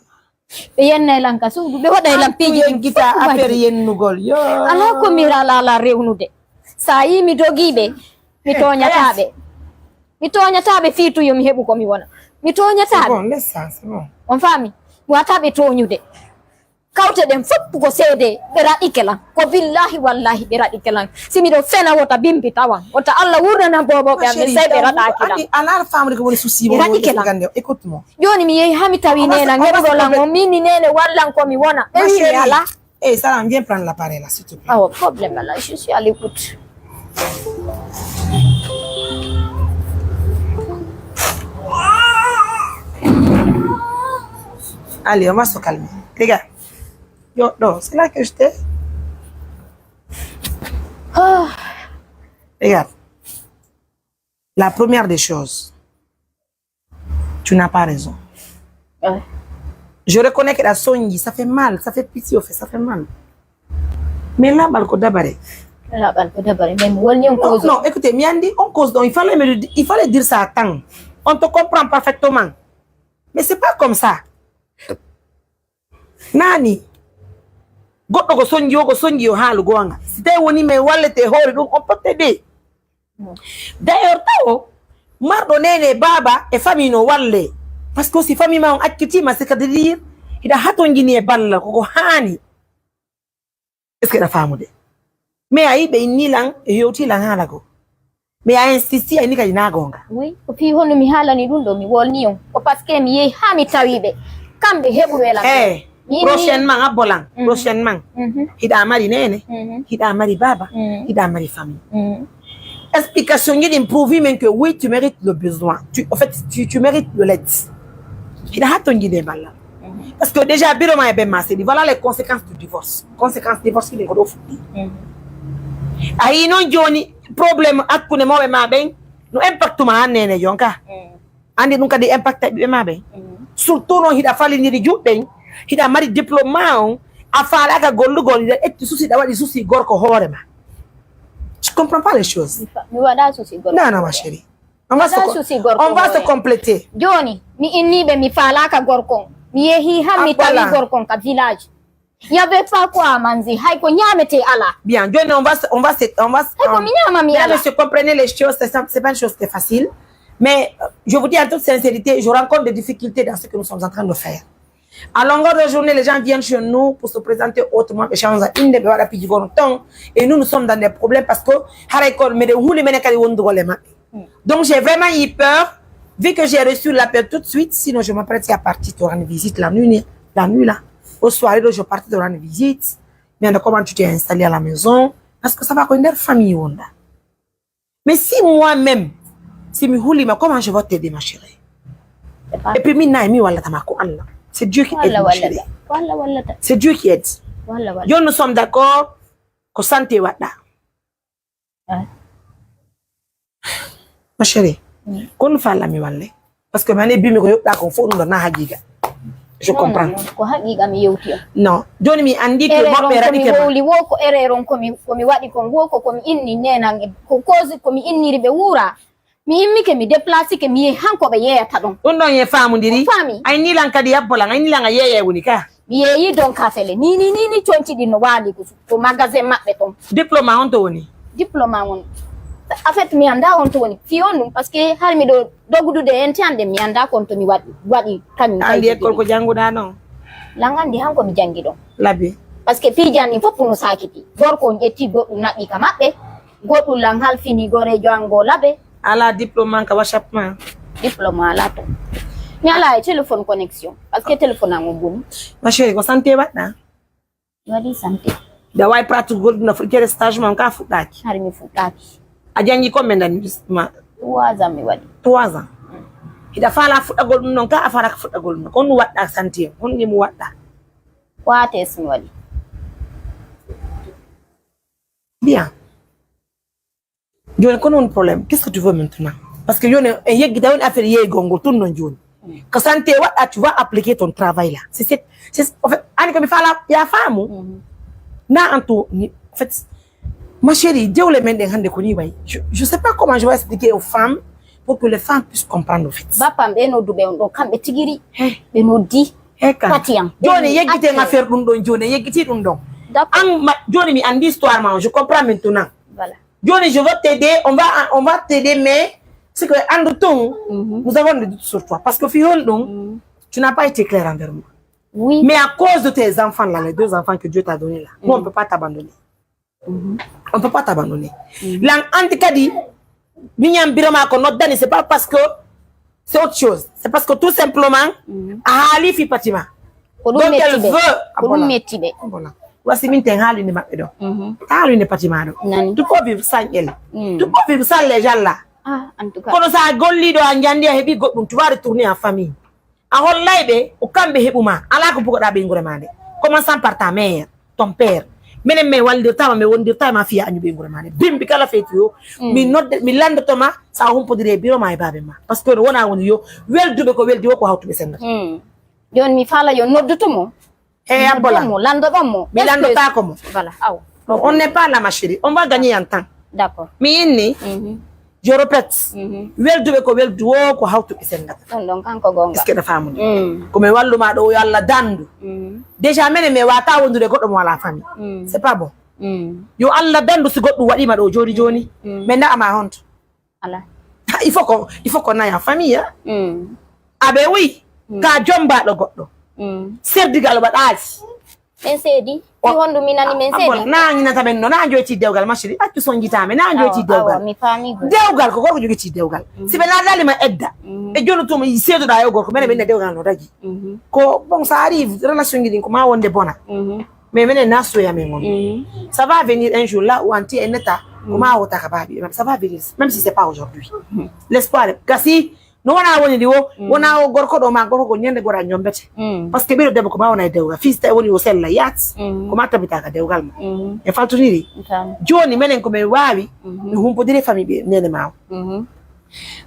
Ɓe yennay lan ka suudu, ɓe waɗay lan piiji ɗin fof. Yengita affaire yennugol, yo. Alaa ko mi alaa rewnude. Sa yii mi dogii ɓe, mi tooñataa ɓe. Mi tooñataa ɓe fii tun yo mi heɓu ko mi wona. Mi tooñataa ɓe. Bon, laisse ça, c'est bon. On faami? Mi waawataa ɓe tooñude. Kawte ɗen fof ko seede, ɓe raɗike lan. Ko billaahi wallaahi ɓe raɗike lan. Si miɗo fena, wota bimbi tawan. Wota Alla wurnanan boobooɓe am ɓen, sey ɓe raɗaaki lan. Andi, a laara famɗude ko woni souci mo. Ɓe raɗike lan. Écoute-moi. Jooni mi yehi haa mi tawi neene an heɓuɗo lan on, min ni neene wallan ko mi wona. Ɓe wi'i mi alaa. Hey, Salam, viens prendre l'appareil là, s'il te plaît. Pas de problème, là, je suis à l'écoute. Allez, on va se calmer. Regarde. Yo, non, c'est là que je t'ai. Ah. Regarde. La première des choses, tu n'as pas raison. Ouais. Je reconnais que la sonji, ça fait mal, ça fait pitié au fait, ça fait mal. Mais là, bal ko dabare. Là, bal ko dabare, mais mi wolni on cause. Non, écoutez, mi andi on cause, donc il fallait me le di-, il fallait dire ça à temps. On te comprend parfaitement. Mais c'est pas comme ça. Naani, goɗɗo ko sonji o, ko sonji yo haalu goonga. Si tawi woni men wallete hoore ɗum, on peut t'aider. D'ailleurs, tawo marɗo neene e baaba e famille no walle. Parce que si famille ma on accitiima, c'est-à-dire hiɗa hatonjini e ballal, koko haani. Est-ce que hiɗa faamude? Mais a yi'i ɓe inni lan, ɓe yewti lan haala goo. Mais a insisti, a inni kadi naa goonga. Oui, ko fii honno mi haalani ɗum ɗoo, mi wolni on. Ko parce que mi yehi haa mi tawi ɓe. Kamɓe heɓuɓe lan. Eh, mi inni prochainement, abbo lan. Mhm. Prochainement. Mhm. Hiɗa mari neene, mhm, hiɗa mari baaba, mhm, hiɗa mari famille. Mhm. Explication ji ɗin prouve men que oui, tu mérites le besoin. Tu, en fait, tu, tu mérites de l'aide. Hiɗa hatonjini e ballal. Mhm. Parce que déjà, biro ma e ben ma seli. Voilà les conséquences du divorce. Conséquence divorce ɗin ko ɗoo fuɗɗi. Mhm. A yii non jooni problème hakkunde mawɓe ma ɓen no impact ma an neene jonka. Mhm. Andi ɗum kadi impact e ɓiɓɓe ma ɓen. Mhm. Surtout non hiɗa falindiri juuɗe ɗen, hiɗa mari diplôme ma on, a faalaaka gollugol, hiɗa ƴetti souci, hiɗa waɗi souci gorko hoore ma. Je comprends pas les choses. Mi fa-, mi waɗa souci gorko. Non, non, ma chérie. On va se, on va se compléter. Jooni, mi innii ɓe mi faalaaka gorko on. Mi yehii han mi tawi gorko on ka village. Il y avait pas quoi à manger. Hay ko ñaametee alaa. Bien, jooni on va se, on va se, on va se, hay ko mi ñaama mi alaa. Bien, je comprenais les choses, c'est ça, c'est pas une chose qui est facile. Mais, euh, je vous dis en toute sincérité, je rencontre des difficultés dans ce que nous sommes en train de faire. À longueur de journée, les gens viennent chez nous pour se présenter autrement, ɓe change innde, ɓe waɗa piiji gono ton. Et nous, nous sommes dans des problèmes parce que haray ko meɗen huli menen kadi wondugol e maɓɓe. Mm. Donc, j'ai vraiment eu peur, vu que j'ai reçu l'appel tout de suite, sinon je m'apprête à partir te rendre visite la nuit, la nuit là. Au soir, je partais te rendre visite. Mais comment tu t'es installé à la maison? Parce que ça va ko nder famille wonɗa. Mais si moi-même, si mi huliima, comment je vais t'aider, ma chérie? Et puis, min na mi wallata ma, ko Allah. C'est Dieu qui aide, ma chérie. C'est Dieu qui aide. Yo, nous sommes d'accord, ko santé waɗɗa. Ma chérie, ko ɗum faalaa mi walle. Parce que mane bimi ko yoɓɗa kon fof ɗum ɗon na haqiqa. Je comprends. Non, non, non, ko haqiqa mi yewti on. Non. Jooni mi anndi ko moɓɓe raɗike ma. Erreur on ko mi wowli wo, ko erreur on ko mi, ko mi waɗi kon wo, ko, ko mi inni nenan e, ko cause ko mi inniri ɓe wuura. Mi immike, mi déplacike, mi yehi han ko ɓe yeeyata ɗon. Ɗum ɗon e faamundiri. Faami. Ay ni lan kadi yabbo lan, ay ni lan a yeeyay woni ka. Mi yeeyi Donkafele. Ni, ni, ni, ni conci ɗin no waali ko, ko magasin maɓɓe ton. Diplôme on to woni? Diplôme on. En fait, mi anndaa on to woni. Fii on ɗum, parce que har miɗo dogudude ente an ɗen, mi anndaa ko on to mi waɗi, waɗi kañum. A anndi école ko jannguɗaa non? Lan anndi han ko mi janngi ɗon. Labi. Parce que piiji an ɗin fof no saakiti. Gorko on ƴetti goɗɗum naɓi ka maɓɓe. Goɗɗum lan halfini goreejo an goo Labe. Alaa diplôme an ka WhatsApp ma? Diplôme alaa ton. Mi alaa e téléphone connexion. Parce que téléphone an on boni. Ma chérie, ko santé waɗɗa? Mi waɗi santé. Nde a waawi pratique gol ɗum no fuɗɗi stage ma on ka fuɗɗaaki? Hari mi fuɗɗaaki. A janngi combien d'années ma? Trois ans mi waɗi. Trois ans. Hiɗa faalaa fuɗɗagol ɗum non ka a faalaaka fuɗɗagol ɗum non? Ko honɗum waɗɗa santé? Honɗum waɗɗa? Ko A T S mi waɗi. Bien. Jooni, ko non problème? Qu'est-ce que tu veux maintenant? Parce que jooni, en yeggita woni affaire yeeygol ngol tun non jooni. Ko santé waɗɗa, tu vas appliquer ton travail là. C'est, c'est, c'est, en fait, ani ko mi faalaa, ya faamu. Mhm. Na en tout, ni, en fait, ma chérie, jewle men ɗen hannde ko ni wayi. Je, je sais pas comment je vais expliquer aux femmes pour que les femmes puissent comprendre, en fait. Bappam ɓe nodduɓe on ɗo, kamɓe tigiri, ɓe noddi. He ka. Pati am. Jooni, yeggiten affaire ɗum ɗon, jooni, yeggiti ɗum ɗon. D'accord. An, ma, jooni mi anndi histoire ma on, je comprends maintenant. Voilà. Jooni, je vais t'aider, on va, on va t'aider, mais C'est que, andu tun, mhm, nous avons des doutes sur toi. Parce que, fi hon ɗum, mhm, tu n'as pas été clair envers moi. Oui. Mais à cause de tes enfants là, les deux enfants que Dieu t'a donnés là, nous, on ne, mhm, peut pas t'abandonner. Mhm. On ne peut pas t'abandonner. Mhm. Lan anndi kadi, miñan biro maa ko noddani, c'est pas parce que c'est autre chose. C'est parce que tout simplement, mhm, a haali fi Patima. Ko ɗum donc, elle metti ɓe. Veut, ko ɗum, voilà, metti ɓe. Voilà. Wasi min ten haalinde maɓɓe ɗo. Mhm. Haalinde Patima ɗo. Nani. Tu peux vivre sans elle. Mm. Tu peux vivre sans les gens là. Ah, en tout cas. Kono sa golliiɗo a njandi a heɓi goɗɗum, tu vas retourner en famille. A hollay ɓe ko kamɓe heɓu ma. Alaa ko bugoɗaa ɓeynguure maa nde. Commençant par ta mère, ton père. Menen min wallirtaama, min wondirtaama fiya añu ɓeynguure maa nde. Bimbi kala feeti yo, mm, mi nodde, mi lanndoto ma, sa humpodiri e biro maa e baabe maa. Parce que no wona woni yo, welduɓe ko weldi wo ko hawtuɓe sennata. Mm. Jooni mi faala yo nodduto mo. He, abbola. Nodduɗon mo, lanndoɗon mo. Mi lanndotaako mo. Voilà, aw. On n'est pas là, ma chérie. On va gagner en temps. D'accord. Mi inni, mhm, je répète, mhm, welduɓe ko weldu wo ko hawtuɓe sendata. Ɗon ɗon kanko gonga. Est-ce que ɗa faamude? Mm. Ko mi wallu ma ɗo, yo Allah dandu. Mm. Déjà, menen mi wata wondude goɗɗo mo wala famille. Mm. C'est pas bon. Mm. Yo Allah dandu si goɗɗum waɗima ɗo joni joni. Mm. Mais nda'a ma honto. Ala. Il faut qu'on, il faut qu'on aille en famille, hein. Mm. Aɓe wi, mm, ka jombaɗo goɗɗo. Mm. Serdigal waɗaali. Men seedi. O, fi hondu mi nani men a, seedi. Bon, na ñinata men no, na joyti dewgal, ma chérie. Accu son jitame, na joyti, awa, dewgal. Awa, mi faami gol. Dewgal, ko gorko jogiti dewgal. Mm. Si ɓe laadali ma edda. Mm. E jono tuma seedoɗa e o gorko, mene min dewgal no daji. Mm. Ko, bon, ça arrive, relation ji ɗin ko ma wonde bona. Mm. Mais menen na soya men won. Mm. Ça va venir un jour là où anti en état, mm, ko ma wota ka baabi, ça va venir, même si c'est pas aujourd'hui. Mm. L'espoir, kasi, no wona woni ndi wo, mm, wona o gorko ɗo ma gorko ko ñande gora ñombete. Mm. Parce que ɓeɗo debbo ko ma wona e dewgal. Fii si tawi woni o sella yaat, mm, ko ma tabita ka dewgal ma. Mm. E faltoniri. Joni menen ko men wawi, mm-hmm, no humpodire famille ɓe nene ma o. Mm-hmm.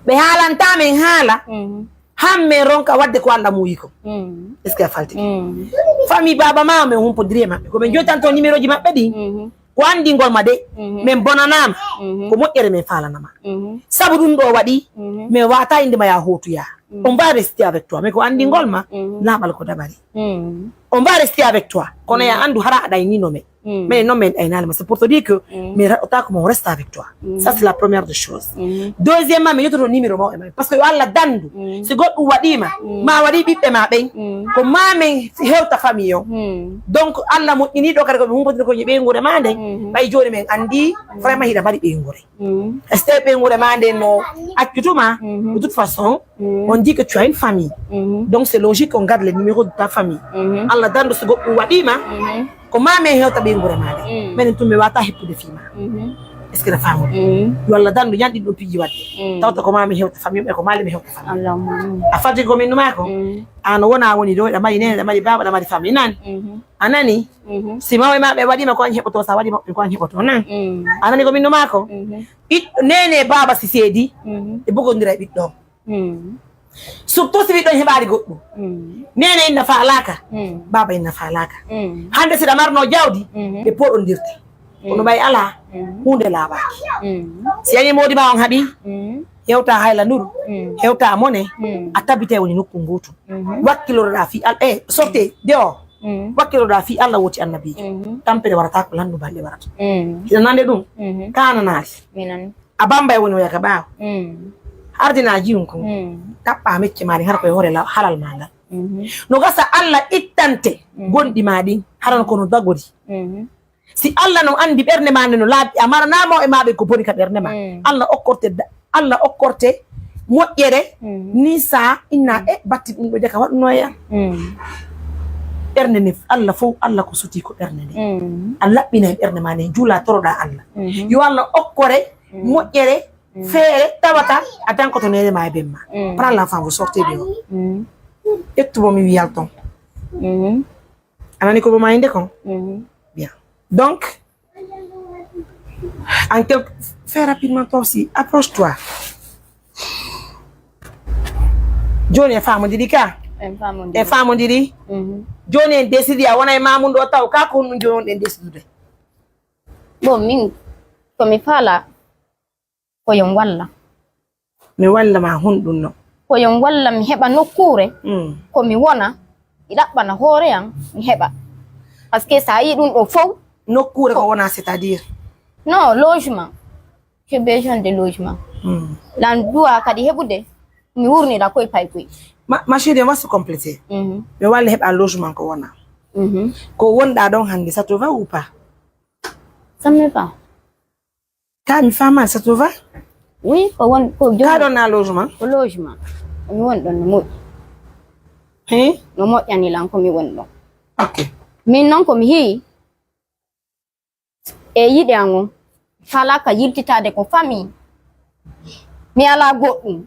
Ɓe haalanta men haala. Mm-hmm. Han men ronka wadde ko Allah muuyi kon. Mm. Est-ce que a falti? Mm. Famille baaba ma men humpondiri e maɓɓe. Ko men jottanto numéro ji maɓɓe ɗin. Mhm. Ko anndingol ma de, mhm, men bonanaama. Mhm. Ko moƴƴere men faalanama. Mhm. Sabu ɗum ɗo waɗi, mhm, men wata innde ma ya hootuya. Mhm. On va rester avec toi. Mais ko anndingol ma, mhm, laaɓal ko dabari. Mhm. On va rester avec toi. Kono ya, mhm, anndu hara a ɗaynino men. Mm. Mais non, mais, eh, non, c'est pour te dire que, mm, mais on reste avec toi. Mm. Ça, c'est la première des choses. Mm. Deuxièmement, mi yottoto numéro ma, parce que yo Allah dandu. Mm. Si goɗɗum waɗima, mm, ma waɗi ɓiɓɓe ma ɓen, mm, ko ma men hewta famille o. Mm. Donc, Allah moƴƴini ɗo kadi ko ɓe humpotiri ko ɓeynguure ma nden, mm, ɓay jooni men andi, mm, vraiment hiɗa mari ɓeynguure. Mm. Est-ce que ɓeynguure ma nden no accutuma? Mm-hmm. De toute façon, mm, on dit que tu as une famille. Mm-hmm. Donc, c'est logique qu'on garde les numéros de ta famille. Mm-hmm. Allah dandu si goɗɗum waɗima, mm-hmm, ko ma men hewta ɓeynguure ma nde. Mm. Menen tun mi wata heppude fii ma. Mhm. Est-ce que na faamude? Mm. Yo Allah dandu ñanɗi ɗum piiji waɗde. Mm. Tawta ko ma men hewta famille, e ko ma le men hewta famille. Allahumma amin. A fati ko min numa ko? Mm. An wona woni ɗo, ɗa mari nene, ɗa mari baaba, ɗa mari famille, nani? Mhm. A nani? Mhm. Si mawɓe ma ɓe waɗima ko an heɓoto, sa waɗi maɓɓe ko an heɓoto, nan? Mm. A nani ko min numa ko? Mhm. Ɓiɗɗo, nene, baaba si seedi, mhm, e bogondira e ɓiɗɗo. Mm. Surtout si ɓiɗɗo heɓaali goɗɗum. Mm. Nene inna faalaaka, mm, baaba inna faalaaka. Mm. Hannde si ɗa marno jawdi, mm, ɓe poɗondirte. Mm. Kono ɓay alaa, mm, huunde laaɓaaki. Mm. Si a yii moodi ma on haɓi, mm, hewta hayla nuru, mm, hewta mone, mm, a tabite woni nokku nguutu. Mm. Wakkiloɗa fii Al-, eh, sorte dehors. Mm. Wakkiloɗa fii Allah woti annabiijo. Mm. Tampere warata ko landu balɗe warata. Mm. Hiɗa nande ɗum? Mm. Kananaali. Mi nani. A Bambay woni oya ka ɓaawo. Mm. Ardina jiwun kon. Mm. Taɓɓa mecce maari hara koye hoore la-, halal ma ngal. Mhm. No gasa Allah ittante, mm, gonɗi ma ɗin, haran kono dagori. Mhm. Si Allah no andi ɓernde ma nde no laaɓi, a maranama e maɓe ko boni ka ɓernde ma. Mm. Allah okkorte da-, Allah okkorte moƴƴere, mm, ni sa inna, mm, e batti ɗum ɗo de ka waɗunoya. Mm. Ɓernde nde Allah fof, Allah ko suti ko ɓernde nde. Mm. A laɓɓina e ɓernde ma nde, juula toroɗa Allah. Mhm. Yo Allah okkore, mm, moƴƴere, mm, feere tawata a dankoto nene ma e ben ma. Mm. Prends l'enfant, vous sortez dehors. Mm. Ƴettu mo mi wiyal ton. Mhm. A nani ko mo mayde kon? Mhm. Bien. Donc, en quelque, fais rapidement toi aussi, approche-toi. Joni e famodiri ka? En famodiri. E famodiri? Mhm. Joni en décidi a wona e mamun ɗo taw ka ko honɗum joni on ɗen décidude? Bon, min, ko mi faala, ko yo mi walla. Mi walla ma honɗum no? Ko yo mi walla mi heɓa nokkuure, mm, ko mi wona, mi ɗaɓɓana hoore an, mi heɓa. Parce que sa yii ɗum ɗo fow. Nokkuure ko wona, c'est-à-dire? Non, logement. J'ai besoin de logement. Hmm. Lan duwa kadi heɓude, mi wurnira koye paykoy. Ma, ma chérie, on va se compléter. Mhm. Mi walla heɓa logement ko wona. Mhm. Ko wonɗa ɗon hannde, ça te va ou pas? Ça me va. Ka mi faama, ça te va? Oui, ko won, ko Ka jooni ɗon na logement? Ko logement. Mi won ɗon no moƴƴi. Hein? No moƴƴani lan ko mi won ɗon. Ok. Min non ko mi heyi, e yiɗe an on, faalaa ka yiltitaade ko famille. Mi alaa goɗɗum.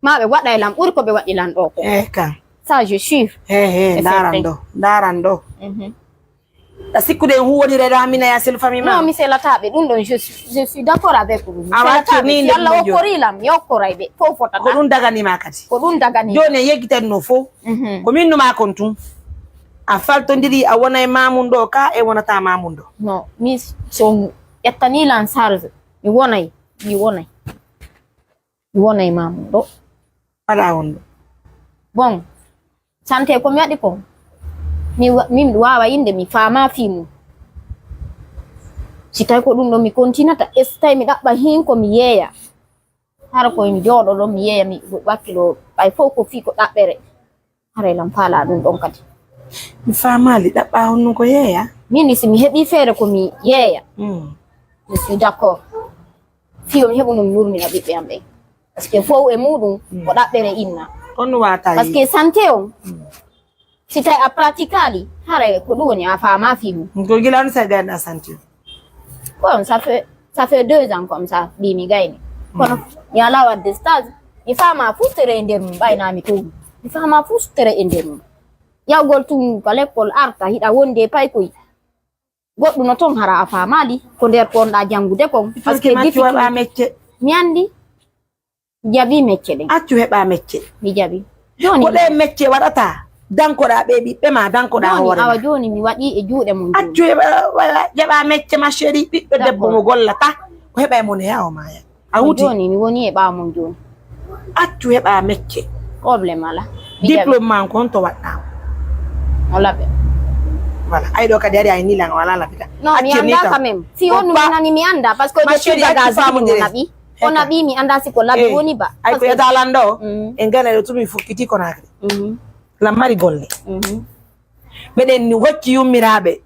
Maa ɓe waɗa e lan ɓuri ko ɓe waɗi lan ɗoo ko. Eh, ka. Ça, je suis. He, he, C'est ndaran certain. Ɗoo, ndaran ɗoo. Mhm. A sikkude en huwwondiray ɗoo Amina ya selu famille ma? Non, mi selataa ɓe. Ɗum ɗon, je suis, je suis d'accord avec vous. Mi A waccii selataa ɓe. Ni Si nde Alla ɗum okkorii lan, mi okkoray ɓe. Fow fotata. Ko ɗum daganii ma kadi? Ko ɗum daganii. Jooni en yeggitan no fow. Mhm. Ko min numaa kon tun. A faltondirii, a wonay Maamun ɗoo, ka e wonataa Maamun ɗoo? Non, mi so ƴettanii lan charge, mi wonay, mi wonay. Mi wonay Maamun ɗoo. Alaa won ɗoo. Bon, sante ko mi waɗi ko, mi wa-, min mi waawa innde, mi faamaa fii mun. Si tawi ko ɗum ɗoo mi kontinata, e si tawi mi ɗaɓɓa hin ko mi yeeya. Hara ko mi jooɗo ɗon, mi yeeya, mi wakkilo, ɓay fow ko fii ko ɗaɓɓere. Haray lan faalaa ɗum ɗon kadi. Mi faamaali, ɗaɓɓaa honno ko yeeya? Min ni si mi heɓii feere ko mi yeeya. Mm. Je suis d'accord. Fii yo mi heɓu no mi yurmina ɓiɓɓe am ɓen. Parce que fow e muɗum ko ɗaɓɓere inna. Honno waata Parce que santé on, si tawi a pratikaali, haray ko ɗum woni a faamaa fii mum. Ko gila on sa gayna santé. Bon, ça fait, ça fait deux ans comme ça, ɓii mi gayni. Kono mi alaa waɗde stage, mi faamaa fustere e nder mum, ɓay naa mi tuumi. Mi faamaa fustere e nder mum. Yawgol tun ka lekkol arta, hiɗa wondi e paykoy. Goɗɗum no ton hara a faamaali, ko nder ko wonɗaa janngude kon. Parce que Parce que maccu heɓaa mecce. Mi anndi. Mi jaɓii mecce ɗen. Accu heɓaa mecce. Mi jaɓii. Jooni Ko ɗee mecce waɗata dankoɗaa ɓee ɓiɓɓe maa, dankoɗaa Jooni, hoore awa maa. Jooni mi waɗii e juuɗe mon jooni. Accu heɓa, wa-, jaɓaa mecce ma chérie, ɓiɗɗo D'accord. debbo mo gollata, o heɓa e mon e haa o maaya. A Ko wuti? Jooni mi woni e ɓaawo mon jooni. Accu heɓaa mecce. Problème alaa. Mi jaɓii. Diplôme maa on ko honto waɗɗaa? O laɓe. Voilà. Ay ɗoo kadi ari ay ni lan wala labita. Non, mi Accu ni anndaa taw. Quand même. Si Ko on mi pa- nani mi anndaa, parce que Ma je suis chérie, accu bagage faamondire. Mo naɓi. O Heka. Naɓi mi anndaa si ko laɓi Eh, woni ba. Ay ko Parce que yada lan ɗoo, Mm. en gana ɗoo tumi fukkiti Conakry. Mhm. Lan mari golle. Mhm. Meɗen ni hocci yummiraaɓe.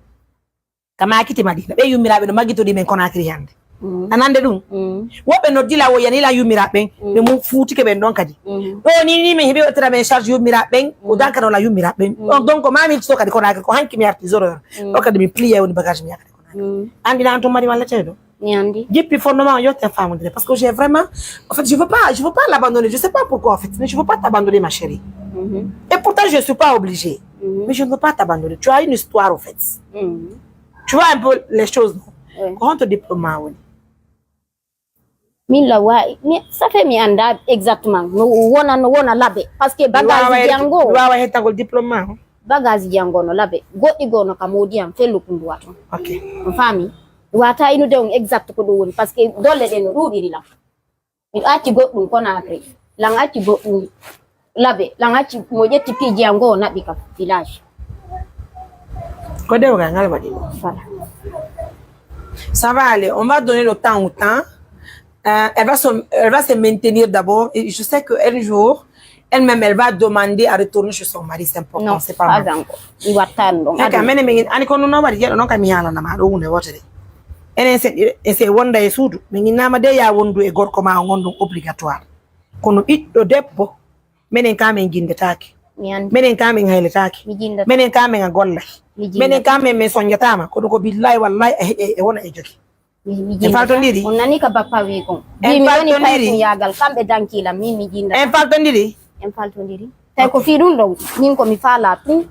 Ka maakiti Madina. Ɓe yummiraaɓe no maggitori men Conakry hannde. Mm. A nande ɗum? Mm. Woɓɓe noddi lan wo yani lan yummiraaɓe ɓen. Mm. Ɓe mun fuutike ɓen ɗon kadi. Mm. Ɗoo ni ni min heɓi wattira men charge yummiraaɓe ɓen. Ko Mm. dankano lan yummiraaɓe ɓen. Mm. Ɗon donc ma min so kadi Conakry ko hanki mi arti zéro heure. Mm. Ɗoo kadi min plié woni bagage mi yakati Conakry. Mm. Anndi na an tun mari walla ceyɗo? Mi anndi. Jippi fondement o yotte faamondire. Parce que j'ai vraiment, en fait, je veux pas, je veux pas l'abandonner. Je sais pas pourquoi, en fait, mais je veux pas t'abandonner, ma chérie. Mhm. Et pourtant, je suis pas obligée. Mhm. Mais je ne veux pas t'abandonner. Tu as une histoire, en fait. Mhm. Tu vois un peu les choses, non? Oui. Ko honto diplôme maa woni? Min la wa-, mi, ça fait mi anndaa exactement. No wona, no wona laɓe. Parce que Mi bagage waaway, janngo. Mi waaway hettagol diplôme maa on. Bagage janngo no laɓe. Goɗɗi goo no ka moodi am, fellukunduwa ton. Ok. On faami? Mi waawataa inude on exact ko ɗum woni. Parce que dolle ɗen no ɗuuɗiri lan. Mi acci goɗɗum Conakry. Lan acci goɗɗum laɓe. Lan acci mo ƴetti piiji am goo naɓi ka village. Ko dewgal ngal waɗi ɗum. Voilà. Ça va aller. On va donner le temps au temps. Euh, elle va se, elle va se maintenir d'abord. Et je sais qu'un jour, elle-même, elle va demander à retourner chez son mari. C'est important, Non, c'est pas pas mal. Encore. Mi wattaani ɗon Eka, aduna. Menen min, ani kono no waɗi jeɗo non kam mi haalana ma ɗo hunde wotere. Enen se, e se wonda e suudu, min innama de ya wondu e gorko ma on ɗum obligatoire. Kono ɓiɗɗo debbo, menen ka min jindetaake. Mi anndi. Menen ka min hayletaake. Mi jindata. Menen ka min a gollay. Mi jindata. Menen ka min, min sonjatama. Kono ko billahi wallahi e, e, e wona e jogi. Mi, mi En jindata. Faltondiri? On nani ka bappa wi kon. En Wi mi woni faltondiri? Paytun yaagal, kamɓe danki lan, min mi jindata. En faltondiri? En faltondiri. Tawi ko fii ɗum ɗon, min ko mi faalaa tun,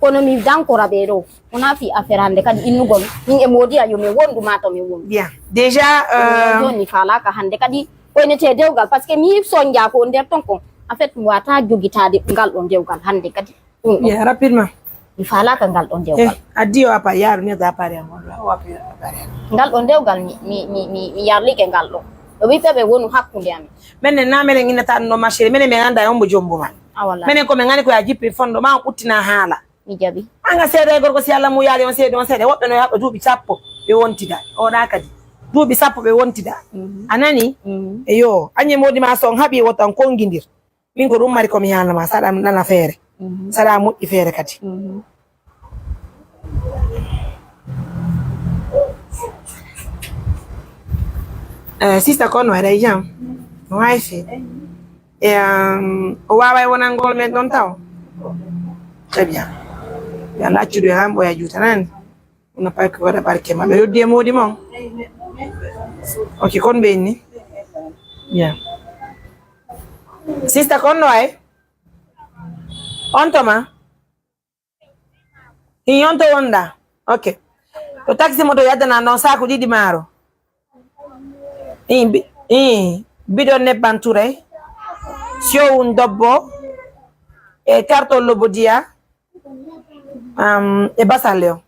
kono mi dankora ɓee ɗoo. Wonaa fii affaire hannde kadi innugol, min e moodi a yo min wondu maa to min wondu. Bien. Déjà, Ɗum ɗon euh, jooni mi faalaaka hannde kadi, ko enetee dewgal, parce que mi sonjaa ko nder ton kon. En fait, mi waawataa jogitaade ngal ɗon dewgal hannde kadi. Ɗum ɗon. Yeah, rapidement. Mi faalaaka ngal ɗon dewgal. Eh, addi yo appareil, yaaru ni appareil am, o appareil, appareil. Ngal ɗon dewgal mi, mi, mi, mi, mi yarlike ngal ɗon. No ɓiɓɓe ɓe wonu hakkunde amen. Menen na menen innata no ma chérie, menen min annda e hombo jombo ma. A wala. Menen ko min ngani ko ya jippi fondo ma on ɓuttina haala. Mi jaɓi. An a seedo e gorko si Allah mu yaali on seedo on seedo. Woɓɓe no haɓa duuɓi sappo ɓe wontida. O ɗa kadi. Duuɓi sappo ɓe wontida. Mhm. A nani? Mhm. Eyo, añe moodi ma so on haɓi, woto on kongindir. Min ko ɗum mari ko mi haalna ma, saɗa nana feere. Mhm. Saɗa moƴƴi feere kadi. Mhm. Eh, sista, ko no waɗa e jam? No waawi feere. E, um, o waaway wonangol men ɗon taw? Très bien. Yo Allah accudu e han ɓoya juutanani. Kono pay ko waɗa barke ma. Ɓe yoddi e moodi mon. Ok, kon ɓe inni. Bien. Sista, kon no wayi? On toma? Ii, on to wonɗa? Ok. To taxi moto yaddana non saaku ɗiɗi maaro. Ii, bi-, ii, bidon nebban Touré. Siyowun dobbo. E karton lobodiya. Am, e basale on.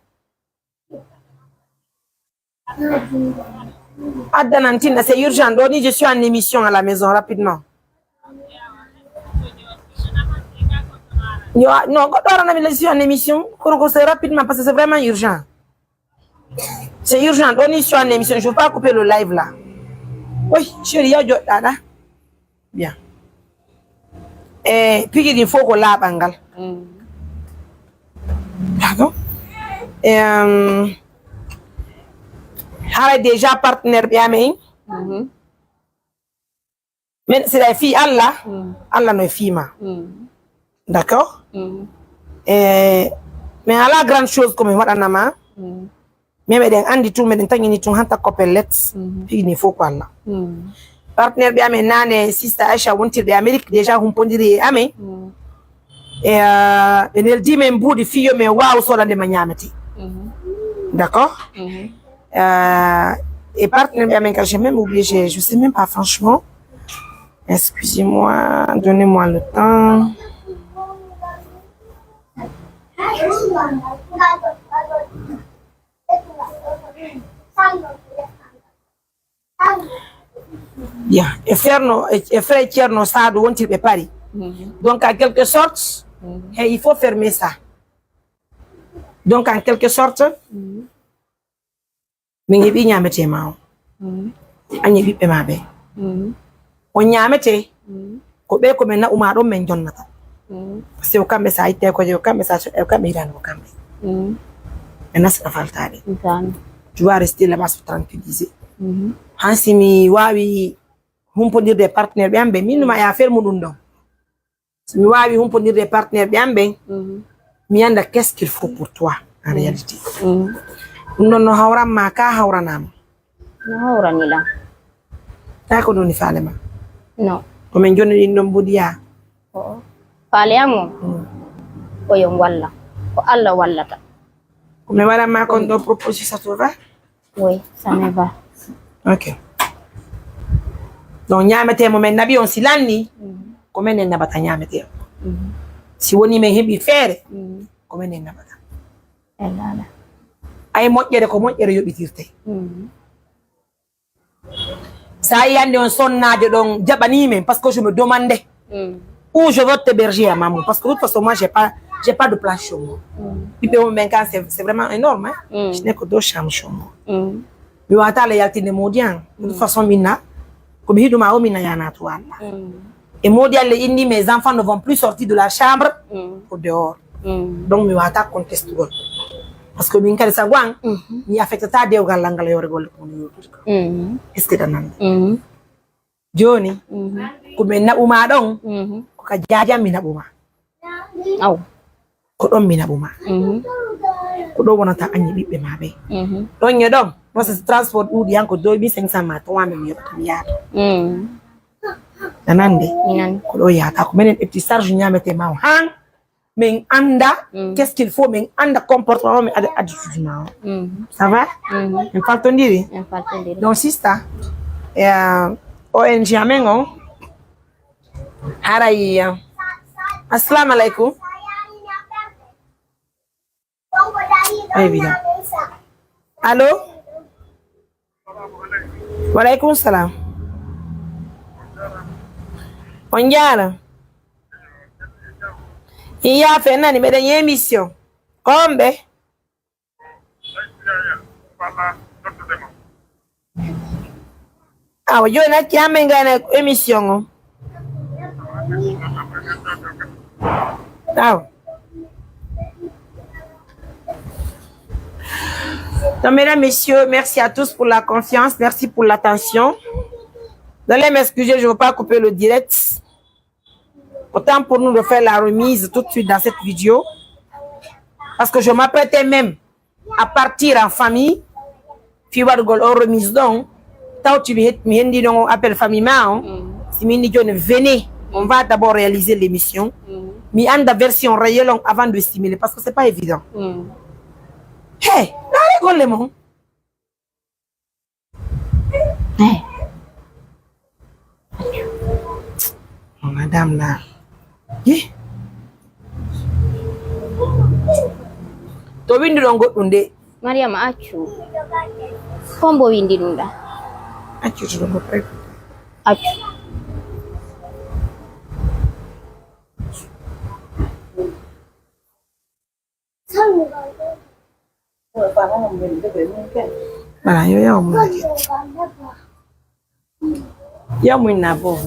Addanan tinna, c'est urgent. Ɗo ni, je suis en émission à la maison, rapidement. Yo, non, goɗɗo arana mi, je suis en émission. Kono ko c'est rapidement, parce que c'est vraiment urgent. C'est urgent. Ɗo ni, je suis en émission. Je veux pas couper le live là. Oui, chérie, ya joɗɗa ɗa. Bien. E piji ɗin fof ko laaɓal ngal. Mm. Pardon? E, um, haray déjà partenaire ɓe amen. Mhm. Men si ɗa e fii Allah, mm, Allah no e fii ma. Mm. D'accord? Mm. E, mais ala grande chose ko mi waɗana ma. Mm. Mais meɗen anndi tun, meɗen taƴini tun hanta ko pellet. Mhm. Piji ɗin fof ko Allah. Mhm. Partenaire ɓe amen naane, Sista Aisha wontirɓe Amérique, déjà humpondiri e amen. Mhm. E, euh, ɓe neldi men mbuuɗi fii yo men waaw soodande ma ñaamete. Mhm. D'accord? Mhm. Euh, et partenaire ɓe amen kadi, j'ai même oublié, je, je sais même pas franchement. Excusez-moi, donnez-moi le temps. Ya, e Ceerno, e, e frère Ceerno Saadu wontirɓe Paris. Mhm. Donc, en quelque sorte, mhm, hey, il faut fermer ça. Donc, en quelque sorte, mhm, min heɓi ñaametee ma on. Mhm. Añe ɓiɓɓe ma ɓe. Mhm. On ñaametee. Mhm. Ko ɓe ko ɓe naɓu ma ɗon men jonnata. Mhm. Parce que ko kamɓe sa ittee ko je, ko kamɓe sa soƴƴa, ko kamɓe hirani ko kamɓe. Mhm. Ɓe nasata faltaade. Ndeysaan. Tu vas rester là-bas se tranquilliser. Mhm. Hansi mi waawi humpondirde e partenaire ɓe am ɓe, min numa e affaire muɗum ɗon. Si mi waawi humpondirde e partenaire ɓe am ɓen, mhm, mi annda qu'est-ce qu'il faut pour toi en, mhm, réalité. Mhm. Ɗum ɗon no hawran ma ka hawranaa ma? No hawrani lan. Taa ko ɗum woni faale ma? Non. Ko men jonni ɗin ɗon mbodiyaa? Oo. Faale an on? Mm. Ko yo on walla. Ko Allah wallata. Ko men waɗan ma kon ɗo proposition, ça te va? Oui, ça me va. Ok. Donc, ñaametee mo men naɓi on si lanni, mhm, ko menen naɓata ñaametee on. Mhm. Si woni men heɓi feere, mhm, ko menen naɓata. Ay, moƴƴere ko moƴƴere yoɓitirte. Mhm. Sa yiyande on sonnaajo ɗon jaɓanii men, parce que je me demandais, mm, où je vais t'héberger à Mamou, parce que de toute façon, moi, j'ai pas, j'ai pas de place chez moi. Mm. Ɓiɓɓe mum ɓen kan, c'est, c'est vraiment énorme, hein. Mm. Je n'ai que deux chambres chez moi. Mm. Mi waawataa le yaltinde moodi an. De toute, mm, façon, min na, ko mi hiɗuma o, min na yaana to Allah. Mm. E moodi an le inni, mes enfants ne vont plus sortir de la chambre, mm, au dehors. Mm. Donc, mi waawataa contestugol. Parce que min kadi sago an, mhm, mi affectata dewgal lan ngal e hoore golle ko woni yewtude ko. Mm. Est-ce que ɗa nandi? Mm. Jooni, mhm, ko min naɓuma ɗon, mhm, ko ka jaajan mi naɓuma. Aw. Ko ɗon mi naɓuma. Mhm. Ko ɗon wonata añi ɓiɓɓe ma ɓe. Mhm. Ɗon e ɗon, non, so transport ɗuuɗi han ko deux mille cinq cents ma trois mille mi yoɓata mi yaata. Mm. A nandi? Mi nandi. Ko ɗo yaata, ko menen ƴetti charge ñaamete ma o han. Min annda, mm, qu'est-ce qu'il faut, min annda comportement o, min annda attitude ma o. Mm. Ça va? Mm. Min faltondiri? Min faltondiri. Donc, sista, eh, O N G amen o, haray, eh, assalamu alaikum. Ay, biya. Allo? Waleykum salam. On njaara. Min yaafe nani, meɗen e émission. Ko on ɓe? Wala noddude ma. Awa, jooni acci haa men ngaana émission o. Awa. Donc, mesdames, messieurs, merci à tous pour la confiance, merci pour l'attention. Vous allez m'excuser, je ne veux pas couper le direct. Autant pour nous de faire la remise tout de suite dans cette vidéo. Parce que je m'apprêtais même à partir en famille. Fii waɗugol on remise ɗon, tawti mi het-, mi hendii non on appel famille ma on. Mm. Si mi inni jooni, venez, on va d'abord réaliser l'émission. Mm. Mi annda version réelle on avant de stimuler, parce que c'est pas évident. Mm. Hey, ndaaree golle mon. Hey. Madame la. Yee. To winndi ɗon goɗɗum de. Mariama, accu. Hombo winndi ɗum ɗa? Accu to ɗum goɗɗum. Accu. Voilà, yo yaw mun na ke. Yaw mun na bo.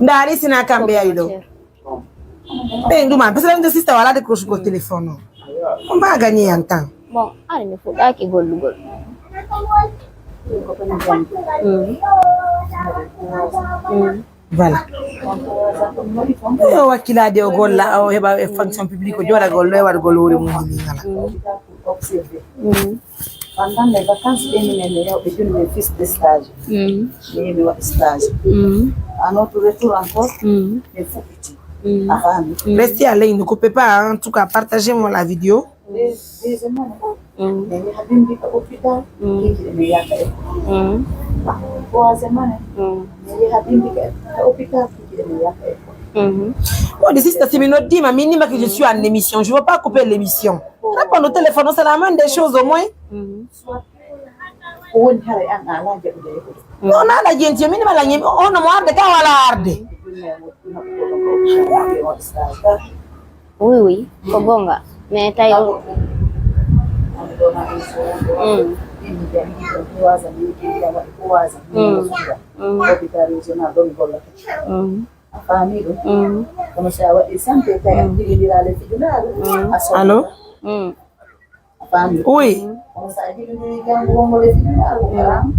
Ndaari sina kamɓe ay ɗo. Ɓen ɗuma, parce que ɗum sister wala décroche ko téléphone o. On va gagner en temps. Bon, ani mi fuɗɗaaki gollugol. Mm. Mm. Voilà. Yo wakkilaade o golla, o heɓa e fonction publique, o jooɗa golla, e waɗa golla hoore mum ni ngala. Mm. Mm. Pendant les vacances, ɓe minen mi yaw ɓe joni min fils de stage. Mm. Mi yehi mi waɗi stage. Mm. À notre retour encore, mm, min fuɗɗiti. Mm. A faami? Mm. Restez en ligne, ne coupez pas, hein. En tout cas, partagez-moi la vidéo. Des, des semaines. Mm. Mi yaha bimbi ka hôpital, mm, kiki mi yaha ka école. Mm. Trois semaines. Mm. Mi yaha bimbi ka, ka hôpital, kiki mi yaha ka école. Mhm. Bon, the sister, si mi noddiima, mi innima que je suis en émission. Je veux pas couper l'émission. Répondre au téléphone, c'est la moindre des choses au moins. Mhm. Soit ko woni haray an a alaa jaɓude e hoto. Non, non, la gente, min ma la ñem, ono mo arde ka wala arde. Oui, oui, ko gonga. Mais tawi o, mm. Mm. Mm. A faamii ɗum? Mm. Kono si a waɗii santé, tawi a jillondiraali e fijunaaru, mm, a sooñataa. Allo? Mm. A faamii? Oui. Mm. Kono si a jillondirii janngo wonngol e fijunaaru, mm, haram,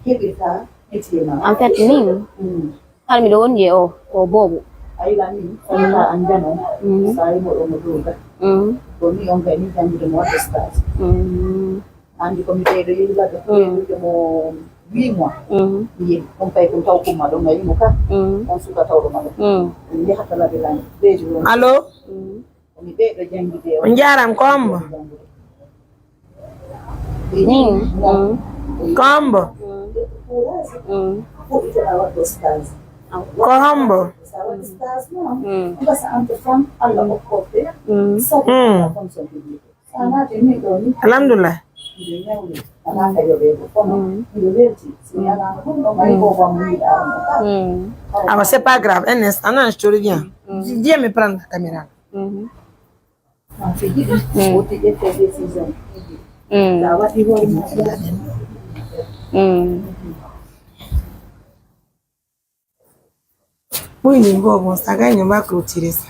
heɓirtaa métier ma. En fait, min, mm, hara miɗo wondi e o, o boobo. A yi'ii min, mm, fota an jano, mm, so a yimo ɗo mo duuga. Mm. Ko mi on kay, min janngude mo waɗde stage. Mm. Anndi ko mi ɓeydo yehi Labe, mm, ɓeydude mo huit mois. Mm. Mi yehi, on kay ɗum taw kumma ɗon, a yimo ka. Mm. On suka tawɗo ma ɗon. Mm. Mi yahata Labe lan, ɓeydi ɗon. Allo? Mm. Ko mi ɓeydo janngude on. On jaaram ko hombo? Min. Mm. Ko hombo? Mm. Mm. Ko hombo? Mm. Mm. Mm. Alhamdulillah. Mm. Mm. Mm. Ah, mais c'est pas grave. Un instant, non, je te reviens. Mm. Viens me prendre la caméra. Mhm. Mm. Mm. Mm. Muyni ngoo bon, saga ino mbaa clôturer sa.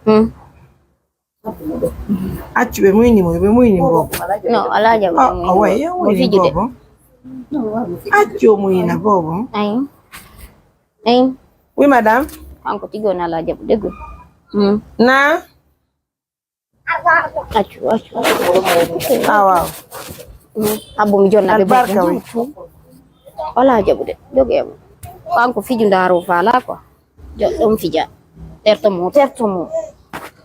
Hmm. Accu ɓe muyni mo, ɓe muyni ngoo bon. No, alaa jaɓude. Oh, muyni oh, ouais, ngoo. Yo muyni ngoo bon. Accu o muyna ngoo bon. Ayi. Ayi. Oui, madame. Kanko tigi on alaa jaɓude goo. Mm. Na? Accu, accu, accu. Ah, waaw. Mm. Abbo mi jonna ɓe. Albarka, ɓe wi. Wala jaɓude. Joge mo. Kanko fiju ndaaro faala quoi. Jo, ɗon fija. Terto mo, terto mo.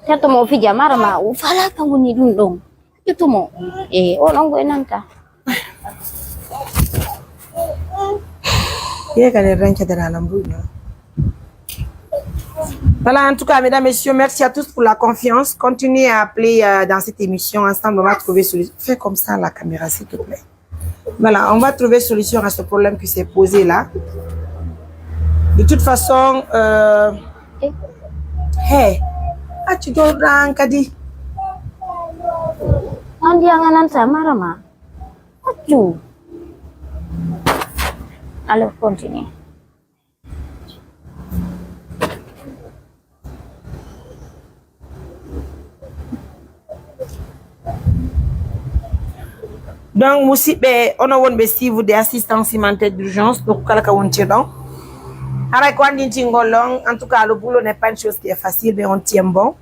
Terto mo fija, mara ma, o faala kan woni ɗum ɗon. Ƴettu mo. Eh, o ɗon ko e nanta. Ye kadi renke dara na mbuy no. Voilà, en tout cas, mesdames, messieurs, merci à tous pour la confiance. Continuez à appeler, euh, dans cette émission. Ensemble, on va trouver solution. Fais comme ça, la caméra, s'il te plaît. Voilà, on va trouver solution à ce problème qui s'est posé là. De toute façon, euh, hey, accu dowɗan kadi. An ndiyan anan sa marama. Accu. Alors, continue. Donc, musidɓe, onon wonɓe suivre des assistances humanitaires d'urgence, donc kala ka wontirɗon. Haray ko anndintingol on, en tout cas, le boulot n'est pas une chose qui est facile, mais on tient bon.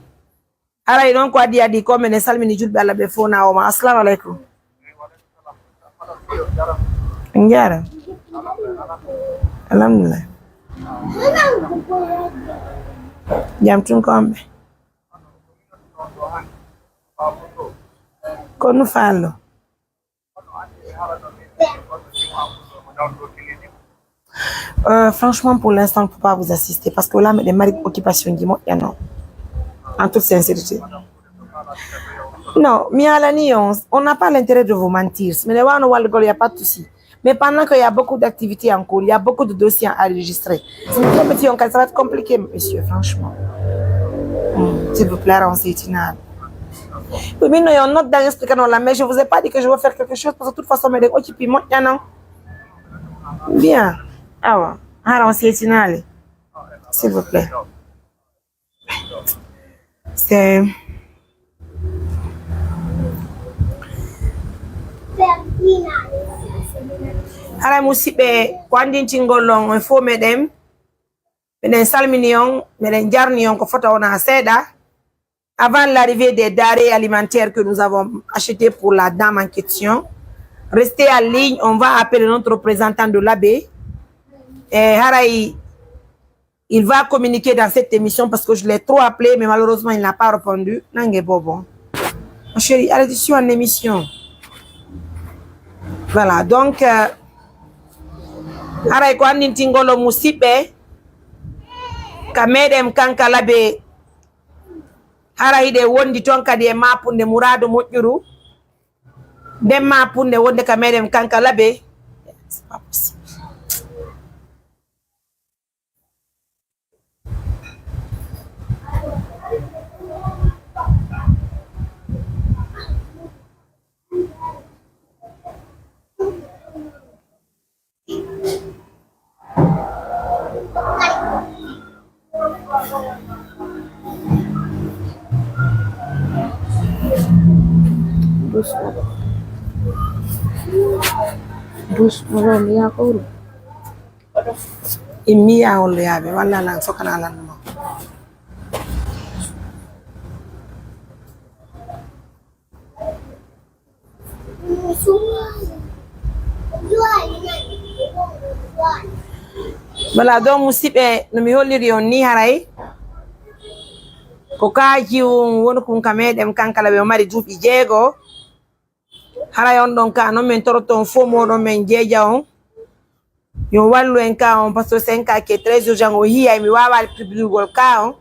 Haray non ko adii adii ko, meɗen salmini julɓe Allah ɓe fof na o ma. Assalamu aleykum. En jaaraama. Alhamdulillah. Jam tun ko on ɓe. Ko no faallo? Euh, franchement, pour l'instant, on ne peut pas vous assister parce que là, mais des mari occupation du monde, non. En toute sincérité. Non, mi haalani on, on n'a pas l'intérêt de vous mentir. Mais les gens, il n'y a pas de souci. Mais pendant qu'il y a beaucoup d'activités en cours, il y a beaucoup de dossiers à enregistrer. Si vous mettez en cas, ça va être compliqué, monsieur, franchement. Hmm, s'il vous plaît, renseignez. Oui, mais non, il y a une note dans l'explication là, mais je vous ai pas dit que je veux faire quelque chose parce que de toute façon, mais occupé, moi, il y en a. Bien. Ah ouais. Alors, c'est final. S'il vous plaît. C'est Haray musidɓe, ko anndintingol on e fof meɗen, meɗen salmini on, meɗen jarni on ko fota wona seeɗa. Avant l'arrivée des denrées alimentaires que nous avons achetées pour la dame en question, restez en ligne, on va appeler notre représentant de l'A B. Et haray, il va communiquer dans cette émission parce que je l'ai trop appelé, mais malheureusement, il n'a pas répondu. Nange bobo. Ma chérie, allez, je suis en émission. Voilà, donc, euh, haray ko anndintingol on musidɓe, ka meɗen Kankalabe, hara hiɗen wondi ton kadi e Maapunde Muraadu Moƴƴuru. Nden Maapunde wonde ka meɗen Kankalabe. C'est pas possible. Doucement. Doucement, mi yaa ko wuro. Immi yaa hollo yaaɓe, walla lan sokana lan mo. Voilà, donc, musidɓe, no mi holliri on ni haray, ko kaaji on woni kun ka meɗen Kankalabe, o mari duuɓi jeego. Haray on ɗon ka non, min toroto on fof moɗon, min jeeja on. Yo wallu en ka on, parce que c'est un cas qui est très urgent, o hiyay mi waawaa publigol ka on.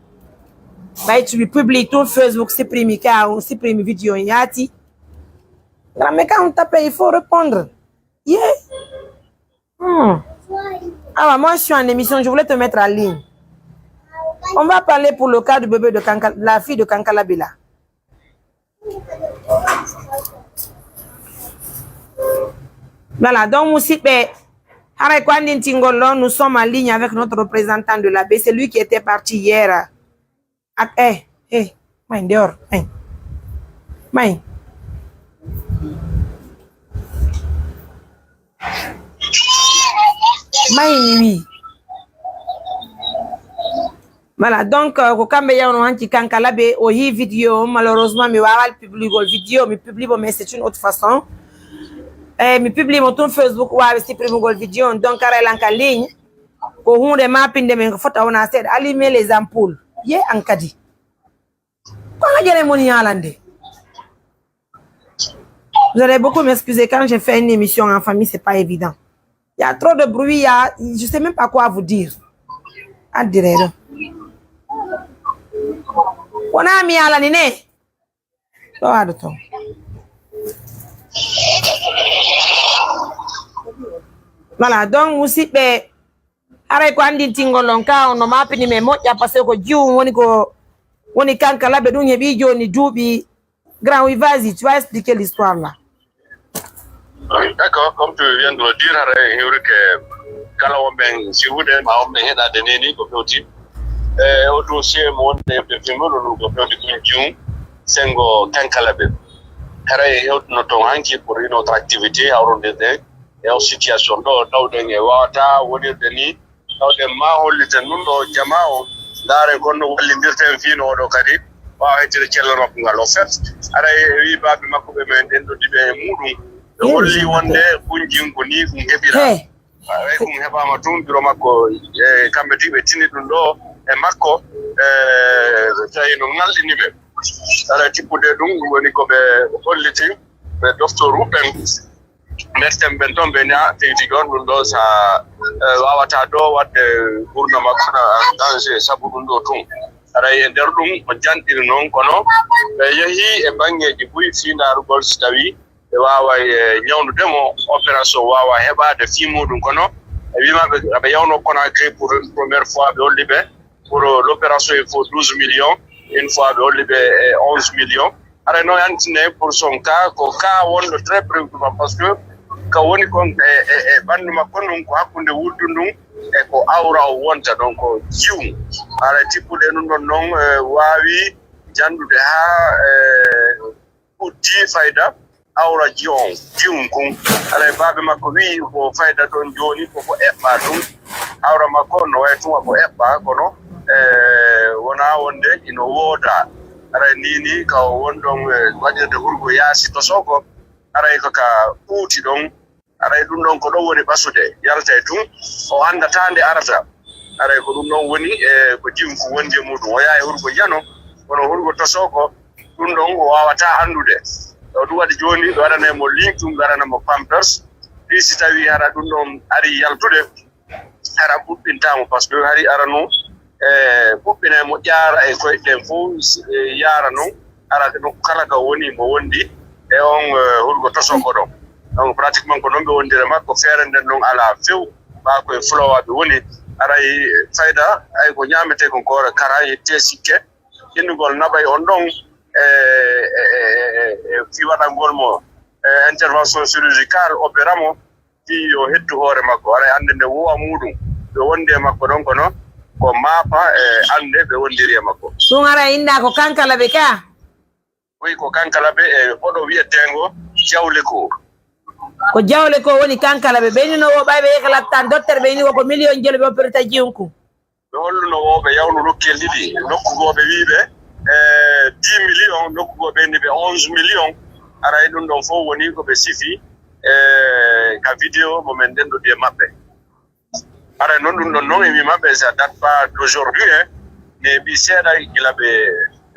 Ɓay to mi publie tout Facebook, supprime ka on, supprime vidéo on yaati. Ngam mi ka on tape, il faut répondre. Yeah. Hmm. Ah, moi, je suis en émission, je voulais te mettre en ligne. On va parler pour le cas du bébé de Kanka, la fille de Kankalabe là. Voilà, donc, musidɓe, haray ko anndintingol ɗon, nous sommes en ligne avec notre représentant de l'A B, c'est lui qui était parti hier. Ak, eh, eh, may dehors, may. May. May mi wi. Voilà, donc, euh, ko kamɓe yawno hanki Kankalabe, o hii vidéo on, malheureusement, mi waawaa publigol vidéo, mi publie mo, mais c'est une autre façon. Eh, mi publie mo tun Facebook, waawi supprimugol vidéo on, donc, aray lan ka ligne. Ko huunde maapinde men, ko fota wona seeɗa. Allumer les ampoules. Ye an kadi. Ko an a jere mon yaalande. Vous allez beaucoup m'excuser, quand je fais une émission en famille, c'est pas évident. Il y a trop de bruit, il y a, je sais même pas quoi vous dire. Addirero. Wona mi yaalani ne. Ɗo aɗa ton. Voilà, donc, musidɓe, haray ko anndintingol on ka, on no maapini men moƴƴa, parce que ko jiwun woni ko, woni Kankalabe, ɗum heɓi jooni duuɓi. Grand, oui, vas-y, tu vas expliquer l'histoire là. D'accord, comme tu viens de le dire, haray hiwrike kala wonɓe siwude ma wonɓe heɗade neni ko fewti e o dossier mo wonde ɓe fimmuɗo ɗum ko fewti ɗum jum sengo Kankalabe. Haray hewtuno toon hanki pour une autre activité hawrondirde e o situation ɗo tawɗen e wawata wonirde ni. Tawde ma holliten ɗum ɗo jamaa o, ndaaren kon no wallindirten fii no oɗo kadi waawa hettide cellal makko ngal. Au fait, aray e wii baaɓe makko ɓe men ɗen ɗo diɓe e muuɗum, ɓe holli wonde kunjin ko nii ɗum heɓira. Aray ɗum heɓaama tun biro makko, e kamɓe tigi ɓe tini ɗum ɗo e makko, e tawi no ŋalɗini ɓe. Aray tippude ɗum, ɗum woni ko ɓe holliti ɓe doftooru ɓen. Nderten ɓen toon ɓe ni a tigi tigi on ɗum ɗo sa eh, wawata ɗo wadde gurdam makko na danger sabu ɗum ɗo tun aray e nder ɗum o janɗiri noon kono ɓe yehi e banngeeji buy fii ndaarugol si tawi ɓe waaway eh, ñawnude mo opération waawa heɓaade fii muɗum kono e wiima ɓe aɓe yawno Conakry pour une première fois ɓe holli ɓe pour l'opération il faut douze millions une fois ɓe holli ɓe eh, onze millions Aray no yantine pour son cas ko cas wonɗo très préoccupant parce que ka woni kon e e e ɓandu makko ndun ko hakkunde wuddu ndun e ko awra o wonta donc jiw aray tippude ɗum ɗon noon waawi janɗude haa uddi fayda awra jiw on jiwun kun aray baaɓe makko wi'i ko fayda ɗon jooni koko eɓɓa ɗum awra makko no way tuma ko eɓɓa kono e wona wonde ino wooda aray nini ka o wonɗon e waɗirde hurgo yaasi tosoko aray ko ka ɓuuti ɗon aray ɗum ɗon ko ɗon woni ɓasude yalta e tun o anndataa nde arata aray ko ɗum ɗon woni e ko jiwun kun wondi e muɗum o yaha e hurgo njano kono hurgo tosoko ɗum ɗon o waawata anndude o ɗum waɗi jooni ɓe waɗanay mo linkin ɓe waɗana mo pampers fii si tawi hara ɗum ɗon ari yaltude hara ɓuɓɓintaamo par ce que hari arano e ɓuɓɓinay mo ƴaara e koyɗe ɗen fof yaara noon ara ɗum kala ka woni mo wondi e on hurgo tosoko ɗon donc pratiquement ko noon ɓe wondira makko feere nden noon alaa few ɓa koye fulawaɓe woni aray fayda ay ko ñametee kon koore kara yette sikke innugol naɓay on ɗon e fi waɗangol mo intervention chirurgicale opéra mo fii yo hettu hoore makko aray annde nde wowa muuɗum ɓe wondi e makko ɗon kono ko maafa e annde ɓe wondiri e makko ɗum aray innda ko kankala ɓe ka wi ko kankala ɓe e oɗo wiyeteengo jawle ko ko jawle ko woni kankala ɓe ɓeyni no wo ɓay ɓe yeka lattan docteur ɓeyni woko million jelo ɓe opérita jiyunku ɓe holluno wooɓe yawno nokkel ɗiɗi nokku goo ɓe wii ɓe e dix million nokku goo ɓe inni ɓe onze million aray ɗum ɗon fof woni ko ɓe sifi e ka vidéo mo men ndenndodi e maɓɓe aray noon ɗum ɗon noon e wii maɓɓe ça date pas d'aujourd'hui hein mais ɓi seeɗa gila ɓe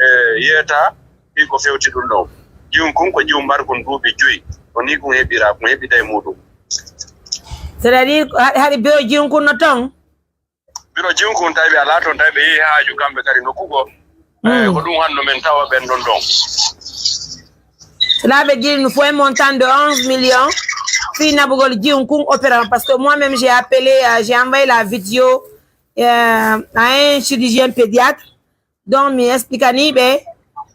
e yeeta fii ko fewti ɗum ɗon jiwun kun ko jiwun mbarkun duuɓi joyi o nii kun heɓira kun heɓida e muɗum c'est à dire haɗi bewo jiwun kun no ton biro jiwkun tawi ɓe alaa toon tawi ɓe yehi haaju kamɓe kadi nokku goo eyi ko ɗum hanno men tawa ɓen ɗon ɗon Cela veut dire nous faut un montant de onze millions fii naɓugol jiwun kun opération parce que moi même j'ai appelé euh, j'ai envoyé la vidéo euh, à un chirurgien pédiatre donc mi explicani ɓe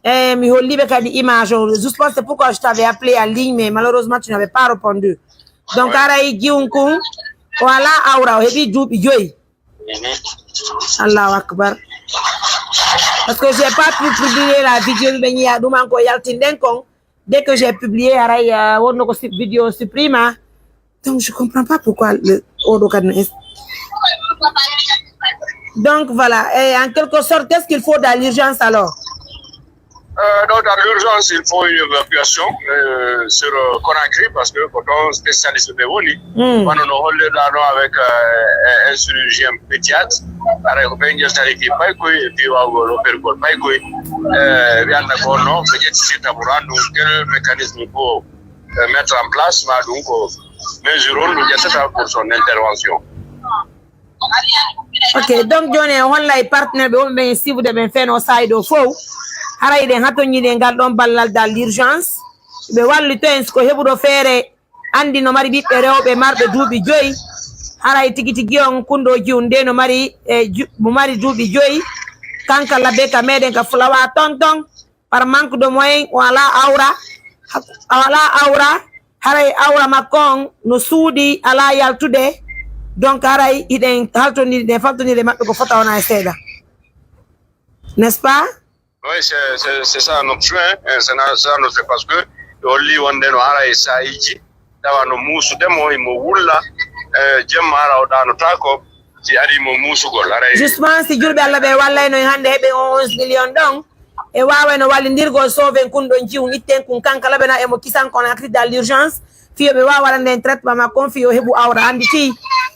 e mi holli ɓe kadi image o juste c'est pourquoi je t'avais appelé en ligne mais malheureusement tu n'avais pas répondu donc aray jiwun kun o alaa awra o heɓi duuɓi joyi Allahu akbar. Parce que j'ai pas pu publier la vidéo ɓe ñiya ɗum an ko yaltinɗen kon. Dès que j'ai publié, haray euh, wonno ko vidéo supprima. Donc je comprends pas pourquoi le oɗo kadi no est. Donc voilà, et en quelque sorte, qu'est-ce qu'il faut dans l'urgence alors? Euh, donc, dans l'urgence, il faut une évacuation euh, sur euh, Conakry parce que quand on spécialiste de Woli, mm. On nous hollit là non avec euh, un chirurgien pédiatre, avec un ingénieur qui paye quoi, et puis on va l'opérer quoi, paye quoi. Euh, bien d'accord, non, peut-être c'est pour nous, quel mécanisme il faut euh, mettre en place, mais donc, euh, mesure, nous, pour son intervention. Ok, donc jooni en hollay partenaire ɓe wonɓe ɓen e siwude ɓen feno saa'i ɗo fow. Haray ɗen hatonjini e ngal ɗon ballal dans l'urgence. Ɓe wallito en ko heɓuɗo feere anndi no mari ɓiɓɓe rewɓe marɓe duuɓi joyi. Haray tigi tigi on kunɗo jiwunde no mari e ju- mo mari duuɓi joyi. Kanka labbe ka meɗen ka fulawa ton ton. Par manque de moyen, o alaa awra, o alaa awra, haray awra makko on no suuɗi, alaa yaltude. Donc haray hiɗen haltondiri, ɗen faltondiri e maɓɓe ko fota wona e seeɗa. N'est-ce pas? Oui, c'est c'est- c'est ça notre souhait, hein, c'est na- c'est ça notre souhait, parce que ɓe holli wonde no haray saayiji tawa no muusude mo, imo wulla, eh, jemma hara o ɗaanotaako, si ari mo muusugol. Haray justement, si julɓe Allah ɓe wallayno en hannde heɓen on onze million ɗon, e waawayno wallindirgol sooven kun ɗon jiwun, itten kun kanka laɓena e mo kisan kono hakkitaa l'urgence, fiyo ɓe waawa waɗande en traitement makko on, fiyo heɓu awra. Anndi fii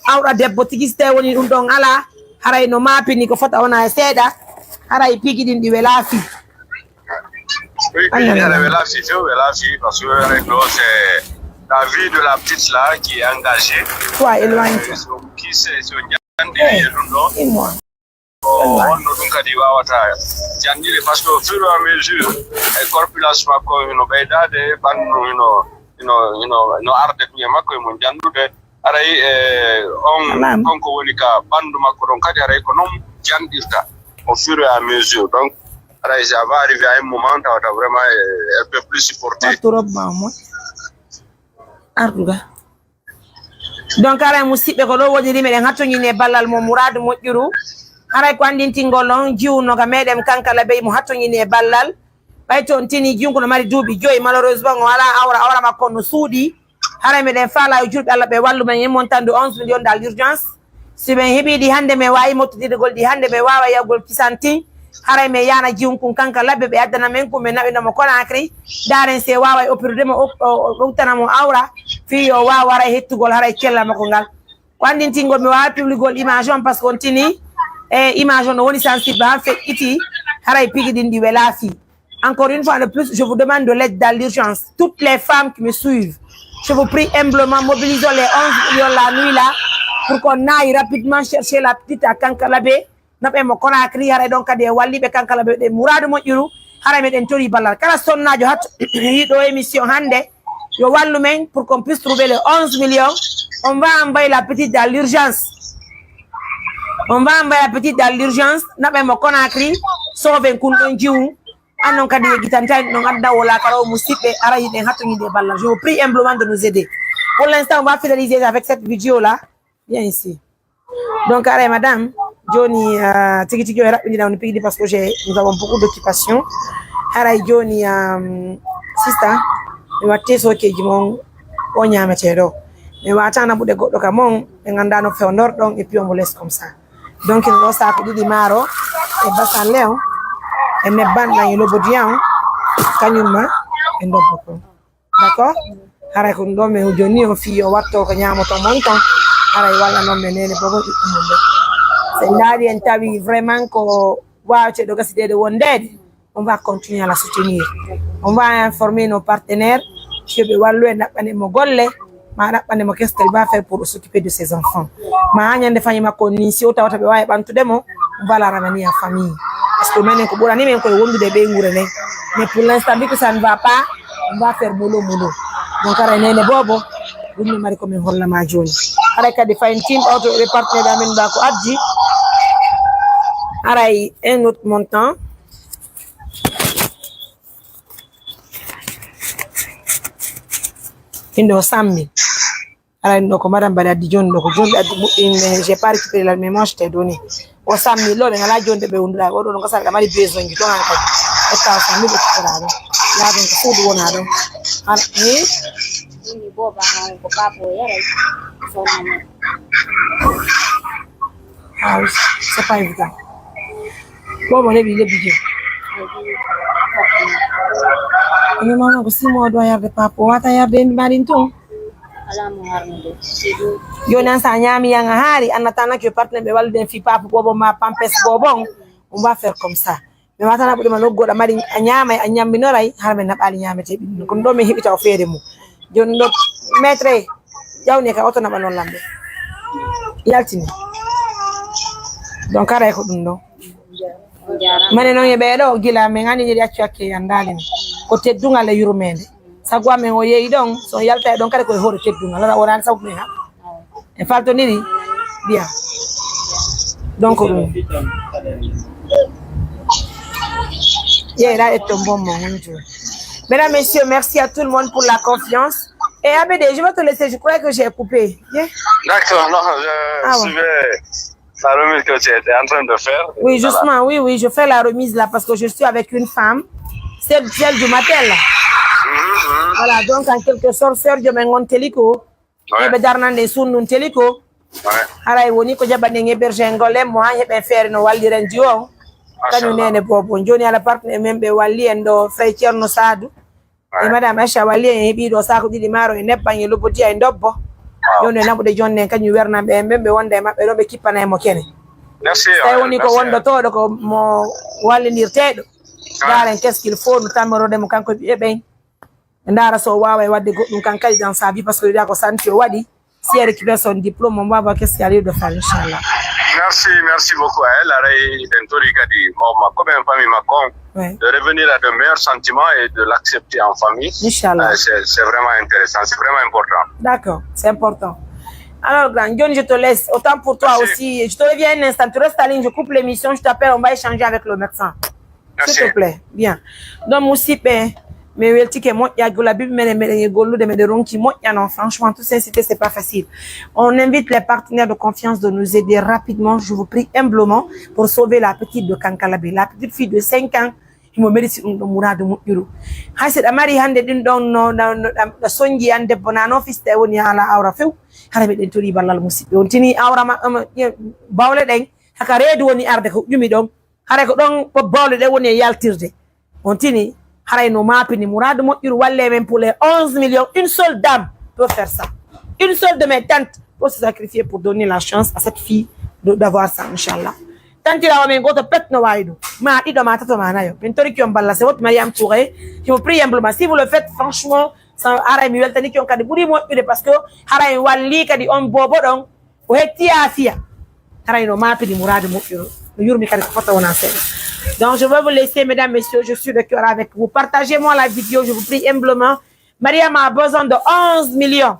awra debbo tigi si tawi woni ɗum ɗon alaa, haray no maapini ko fota wona e seeɗa, haray piiji ɗin ɗi welaa fii. Oui, oui, il y a la Velafi, je Velafi, parce que avec nous, c'est la vie de la petite là qui est engagée. Toi, éloigne-toi. Euh, so qui c'est, so jandi, eh, ɗum ɗo. Dis-moi. Oh, on no ɗum kadi wawata janngude, parce que au fur et à mesure, e corpulence makko hino ɓeydaade, ɓanndu hino, hino, hino, hino arde ɗum e makko, e mo janndude. Haray, eh, on, naam, on ko woni ka ɓanndu makko ɗon kadi, haray ko non janɗirta au fur et à mesure. Donc, haray, ça va arriver à un moment, tawata vraiment, eh, elle peut plus supporter. Wattu robe ma, moi. Arduga. Donc, haray, musiɓɓe, ko ɗo woniri, meɗen hattoñini e ballal mo Muraadu Moƴƴuru. Haray, ko anndintingol on, jiwno ka meɗen, kankala bey mo hattoñini e ballal. Ɓay to on tini, jiwko no mari duuɓi joyi, malheureusement, o alaa awra, awra makko no suuɗi. Haray meɗen faalaa yo julɓe Allah ɓe wallu men e montant de onze millions dans l'urgence. Si men heɓii ɗi hannde, men waawi mottidirgol ɗi hannde, men waawa yahgol kisantin. Haray men yaana jiwun kun kanka labbe, ɓe addana men kun, men naɓina mo Conakry. Ndaaren si en waaway opérude mo, o, o, o, ɓe uttana mo awra. Fii yo waaw waray hettugol haray cellal makko ngal. Ko anndintingol, mi waawa publigol image on, parce que on tini, e image on no woni sensible, han feƴƴiti, haray piiji ɗin ɗi welaa fii. Encore une fois de plus, je vous demande de l'aide dans l'urgence. Toutes les femmes qui me suivent, je vous prie humblement, mobilisons les onze millions la nuit là, pour qu'on aille rapidement chercher la petite à Kankalabé, naɓe mo Conakry, haray ɗon kadi e walliɓe Kankalabé ɗe Muraadu Moƴƴuru, haray meɗen tori ballal. Kala sonnaajo hat-, yiɗo émission hannde, yo wallu men pour qu'on puisse trouver les onze millions. On va envoyer la petite dans l'urgence. On va envoyer la petite dans l'urgence. Naɓe mo Conakry, sauver kun ɗon jiwu. Annon kadi yeggitantay ɗon adda wala kala o musiɓɓe ara yiɗen hattoñinde e ballal. Je vous prie humblement de nous aider. Pour l'instant, on va finaliser avec cette vidéo-là. Bien ici. Donc, aray madame, joni, euh, tigi tigi o raɓɓindina on pigidi parce que j'ai, nous avons beaucoup d'occupations. Haray joni, euh, sista, mi watte sokeji mon o ñamete ɗo. Mi wata naɓude goɗɗo ka mon, ɓe ganda no fewndorɗon, et puis on vous laisse comme ça. Donc, no ɗo saako ɗiɗi maaro, e basalle on, e nebban ɗan, e lobodiya on, kañum ma, e ndobbo kon. D'accord? Haray ko ɗum ɗo men jonni on fii yo watto ko ñaamoto mon ton. Haray walla non men nene bobo ɗuɗɗum mon ɓe. Se ndaari en tawi vraiment ko waawete ɗo gasideede wondeede, on va continuer à la soutenir. On va informer nos partenaires, si ɓe wallu en ɗaɓɓane mo golle, ma ɗaɓɓane mo qu'est-ce qu'elle va faire pour s'occuper de ses enfants. Ma haa ñande fanyi makko ni, si o tawata ɓe waawi ɓantude mo, on va la ramener en famille. Parce que menen ko ɓurani men koye wondude e ɓeynguure nden. Mais pour l'instant, vu que ça ne va pas, on va faire mollo mollo. Donc, haray nene bobo, ɗum mi mari ko min holla ma joni. Haray kadi fayin tim auto e partenaire amen ba ko addi. Haray un autre montant. Indo sammi. Aray ɗo ko madame Bari addi joni ɗo ko joni ɓe addi muɗɗin, mais j'ai pas récupéré la mémoire, je t'ai donné. O sammi lo ɓe ngala joni ɓe wonduɗa. Oɗo no gasal ɗa mari besoin ji ton hankali. Etta o sammi ɓe kuɓɓata ɗon. Ya ɗon ko suudu wona ɗon. An ni. Ini boba han ko babo yaray. Sona mo. Ah, c'est pas évident. Bon, bon, lebbi, lebbi je. Ene mama ko simo o doit yarde papa, o wata yarde en mbaɗin tun. Ala mo harnude. C'est tout. Joni an sa ñaami yan a haari, an attana que partenaire ɓe wallude en fi papa bobo ma pampes bobo on, on va faire comme ça. Mais wata na ɓuɗe ma noggo ɗa mari a ñaamay, a ñamminoray, hara men naɓaali ñaamete ɓiɗɗo. Kono ɗo min heɓita o feere mum. Joni ɗo maître ƴawne ka oto naɓa non lamɓe. Yaltini. Donc, haray ko ɗum ɗon. Mane non e ɓeeɗo, gila min anndi ɗi accu hakke yanndaali mi. Ko teddungal e yurmeende. Sago amen o yehi ɗon, so o yalta e ɗon kadi ko e hoore teddungal. Wala wonani sabu men haɓa. En faltondirii? Bien. Donc, ɗum. Yeah, là, est un bon moment. Mesdames, messieurs, merci à tout le monde pour la confiance. Et Abédé, je vais te laisser. Je croyais que j'ai coupé. Yeah. D'accord, non, je Ah ouais. suivais la remise que tu étais en train de faire. Oui, Voilà. justement, oui, oui, je fais la remise là parce que je suis avec une femme, celle, celle du matin là. Mhm, mhm. Voilà, donc en quelque sorte, sœur de Mengon Teliko, Ouais. ɓe darnande e sunnun Teliko. Ouais. Haray woni ko jaɓanen hébergé ngol en mo han heɓen feere no walliren jiwo on. Kañum Machallah. nene boobo. Joni ala partenaire men ɓe walli en ɗo, Frère Ceerno Saadu. E Madame Aisha Wali en heɓi ɗo saako ɗiɗi maaro e nebban e lobo diya e ndobbo. Joni e naɓude jonne en kañum wernan ɓe en ɓen ɓe wonda e maɓɓe ɗon ɓe kippanay mo kene. Merci, Tawi woni ko merci. wondotooɗo ko mo wallinirteeɗo. Ndaaren qu'est-ce qu'il faut no tammirode mo kanko e ɓiɓɓe ɓen. Ɓe ndaara so o waaway waɗde goɗɗum kan kadi dans sa vie parce que ɗiɗa ko santi o waɗi. Si elle récupère son diplôme, on va voir qu'est-ce qu'il y a lieu de faire, Inch'Allah. Merci, merci beaucoup à elle. Aray, ɓen tori kadi, mawɓe makko ɓen, famille makko on, Ouais. de revenir à de meilleurs sentiments et de l'accepter en famille. Inch'Allah. Euh, c'est, c'est vraiment intéressant, c'est vraiment important. D'accord, c'est important. Alors, grand, John, je te laisse. Autant pour toi Merci. aussi. Je te reviens un instant. Tu restes en ligne, je coupe l'émission, je t'appelle, on va échanger avec le médecin. S'il te plaît. Bien. Donc, musiɓɓe, mi weltike moƴƴa gula bibi menen meɗen e gollude meɗen ronki moƴƴa non. Franchement, toute sincérité, c'est pas facile. On invite les partenaires de confiance de nous aider rapidement. Je vous prie humblement pour sauver la petite de Kankalabe. La petite fille de cinq ans, himo mérite ɗum ɗo muraadu moƴƴuru. Hay so ɗa mari hannde ɗin ɗon no, no, no, ɗa, ɗa sonji an debbo na no fista e woni haala awra few. Hara meɗen tori ballal musiɓɓe. On tini awra ma, ma, bawle ɗen, haka reedu woni arde ko ƴumi ɗon. Haray ko ɗon ko bawle ɗen woni e yaltirde. On tini, haray no maapini muraadu moƴƴuru, wallee men pour les onze millions. Une seule dame peut faire ça. Une seule de mes tantes peut se sacrifier pour donner la chance à cette fille de, d'avoir ça, inchallah. Tantirawo men gooto pet no waawi ɗum. Ma ɗiɗo, ma tato, ma nayo. Min toriki on balla, c'est votre Mariam Touré. Je vous prie humblement. Si vous le faites, franchement, ça, haray mi weltanike on kadi ɓuri moƴƴude parce que haray mi walli kadi on bobo ɗon. O hetti aafiya. Haray no maapini muraadu moƴƴuru. No yurmi kadi ko fota wona seeɗa. Donc, je vais vous laisser, mesdames, messieurs, je suis de cœur avec vous. Partagez-moi la vidéo, je vous prie humblement. Mariam a besoin de onze millions.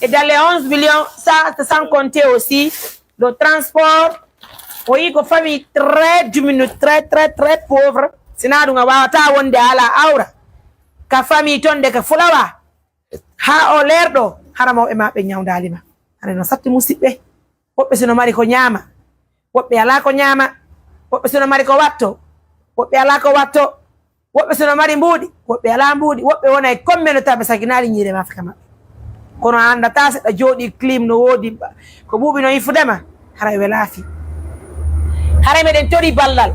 Et dans les onze millions, ça, c'est sans compter aussi le transport. O yi ko famille très diminuée, très, très, très pauvre. Sina ɗum a wawata wonde ala awra. Ka famille ton de ka fulawa. Haa o leerɗo, hara mawɓe ma ɓe ñawndaali ma. Hara no satti musiɓɓe. Woɓɓe sino mari ko ñaama, woɓɓe alaa ko ñaama, woɓɓe sino mari ko watto, woɓɓe alaa ko watto, woɓɓe sino mari mbuuɗi, woɓɓe alaa mbuuɗi, woɓɓe wona e combien de temps ɓe saginaali ñiire maafe ka maɓɓe. Kono a anndataa seɗɗa jooɗi clim no woodi, ko ɓuuɓi no hifudema, hara e welaafi. Hara meɗen tori ballal.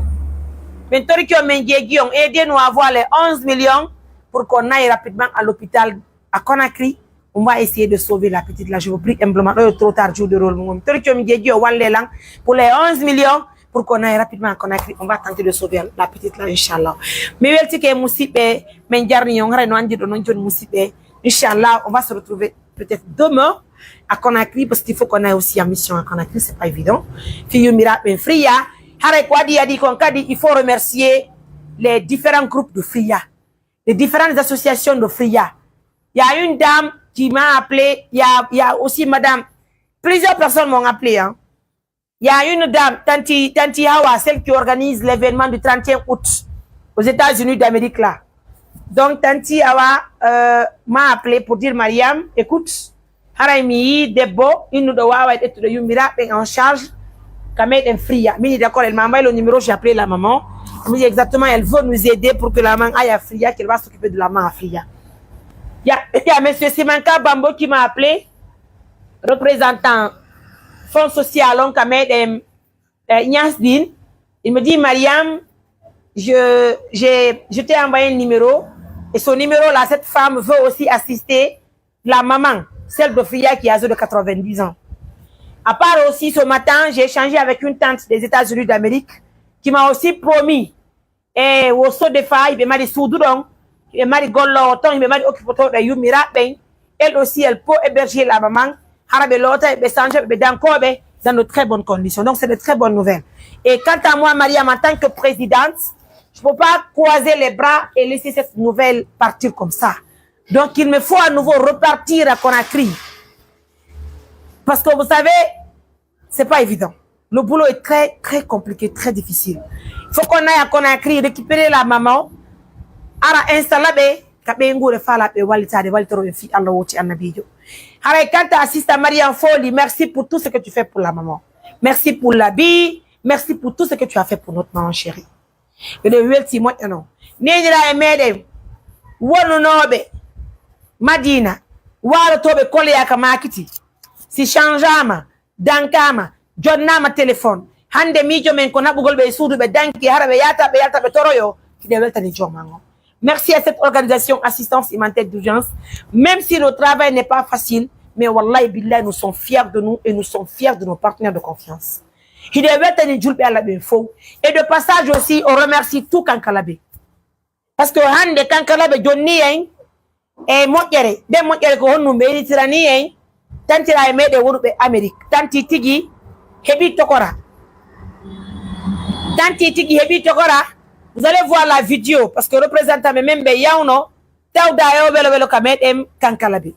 Min toriki on, min jeegi on, aidez-nous à avoir les onze millions pour qu'on aille rapidement à l'hôpital à Conakry, on va essayer de sauver la petite là. Je vous prie humblement. Ɗo yo trop tard, jour de rôle mum. Toriki on, mi jeeji o walle lan pour les onze millions, pour qu'on aille rapidement à Conakry. On va tenter de sauver la petite là, inchallah. Mi weltike musiɓɓe, min jarni on, haray no anndi ɗo non joni musiɓɓe. Inchallah, on va se retrouver peut-être demain à Conakry, parce qu'il faut qu'on aille aussi en mission à Conakry, c'est pas évident. Fi yummiraɓe Fria, haray ko adi adi kon kadi, il faut remercier les différents groupes de Fria, les différentes associations de Fria. Il y a une dame qui m'a appelé, il y a, il y a aussi madame, plusieurs personnes m'ont appelé, hein. Il y a une dame, Tanti, Tanti Hawa, celle qui organise l'événement du trente et un août aux États-Unis d'Amérique là. Donc, Tanti Hawa euh, m'a appelé pour dire, Mariam, écoute, haray mi yii debbo innuɗo wawa e ƴettude yummiraɓe en en charge ka meɗen Fria. Min, d'accord, elle m'a envoyé le numéro, j'ai appelé la maman. Mi dit exactement, elle veut nous aider pour que la maman aille à Fria, qu'elle va s'occuper de la maman à Fria. Il y a, il y a monsieur Simanka Bambo qui m'a appelé, représentant fonds social on ka meɗen euh, Ignace Dean, il me dit, Mariam, je, j'ai, je t'ai envoyé un numéro, et ce numéro-là, cette femme veut aussi assister la maman, celle d'Ofria qui est âgée de quatre-vingt-dix ans. À part aussi, ce matin, j'ai échangé avec une tante des États-Unis d'Amérique qui m'a aussi promis, e wo sodefa, hiɓe mari suudu ɗon, hiɓe mari golloowo ton, hiɓe mari occupotooɗo e yummiraaɓe ɓen. Elle aussi, elle peut héberger la maman. Hara ɓe loota, ɓe sanja, ɓe dankooɓe dans de très bonnes conditions. Donc, c'est de très bonnes nouvelles. Et quant à moi, Mariam, en tant que présidente, je peux pas croiser les bras et laisser cette nouvelle partir comme ça. Donc, il me faut à nouveau repartir à Conakry. Parce que vous savez, c'est pas évident. Le boulot est très, très compliqué, très difficile. Il faut qu'on aille à Conakry récupérer la maman. Ara installa ɓe, ka ɓe nguure fala ɓe wallitaade, wallitoro ɓe fi Allah woti annabiijo. Haray kanta assistant Mariam Foli, merci pour tout ce que tu fais pour la maman. Merci pour l'habit, merci pour tout ce que tu as fait pour notre maman chérie. Miɗo welti moƴƴo non. Neenira e meɗen wonunooɓe Madina, waalotooɓe koleya ka maakiti. Si changeama, dankama, jonnama téléphone. Hande miijo men ko naɓugol ɓe e suudu ɓe danki, hara ɓe yata, ɓe yalta ɓe toroyo, hiɗe weltani joman on. Merci à cette organisation assistance humanitaire d'urgence. Même si le travail n'est pas facile, mais wallahi billahi, nous sommes fiers de nous et nous sommes fiers de nos partenaires de confiance. Hiɗe weltani julɓe Allah ɓen fow. Et de passage aussi, on remercie tout Kankalabe. Parce que hande Kankalabe jonni en e moƴƴere. Nden moƴƴere ko honɗum ɓe yilitirani en? Tantira e meɗen wonuɓe Amérique. Tanti tigi heɓi tokora. Tanti tigi heɓi tokora. Vous allez voir la vidéo, parce que représentant ɓe men ɓe yawno tawda e o welo welo ka meɗen Kankalabe.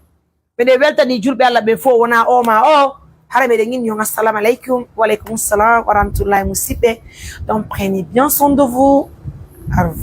Miɗen weltani julɓe Allah ɓen fow, wona o ma o. Hara miɗen inni on assalamu aleykum. Wa aleykum salam wa rahmatullahi, musiɓɓe. Donc, prenez bien soin de vous. Au revoir.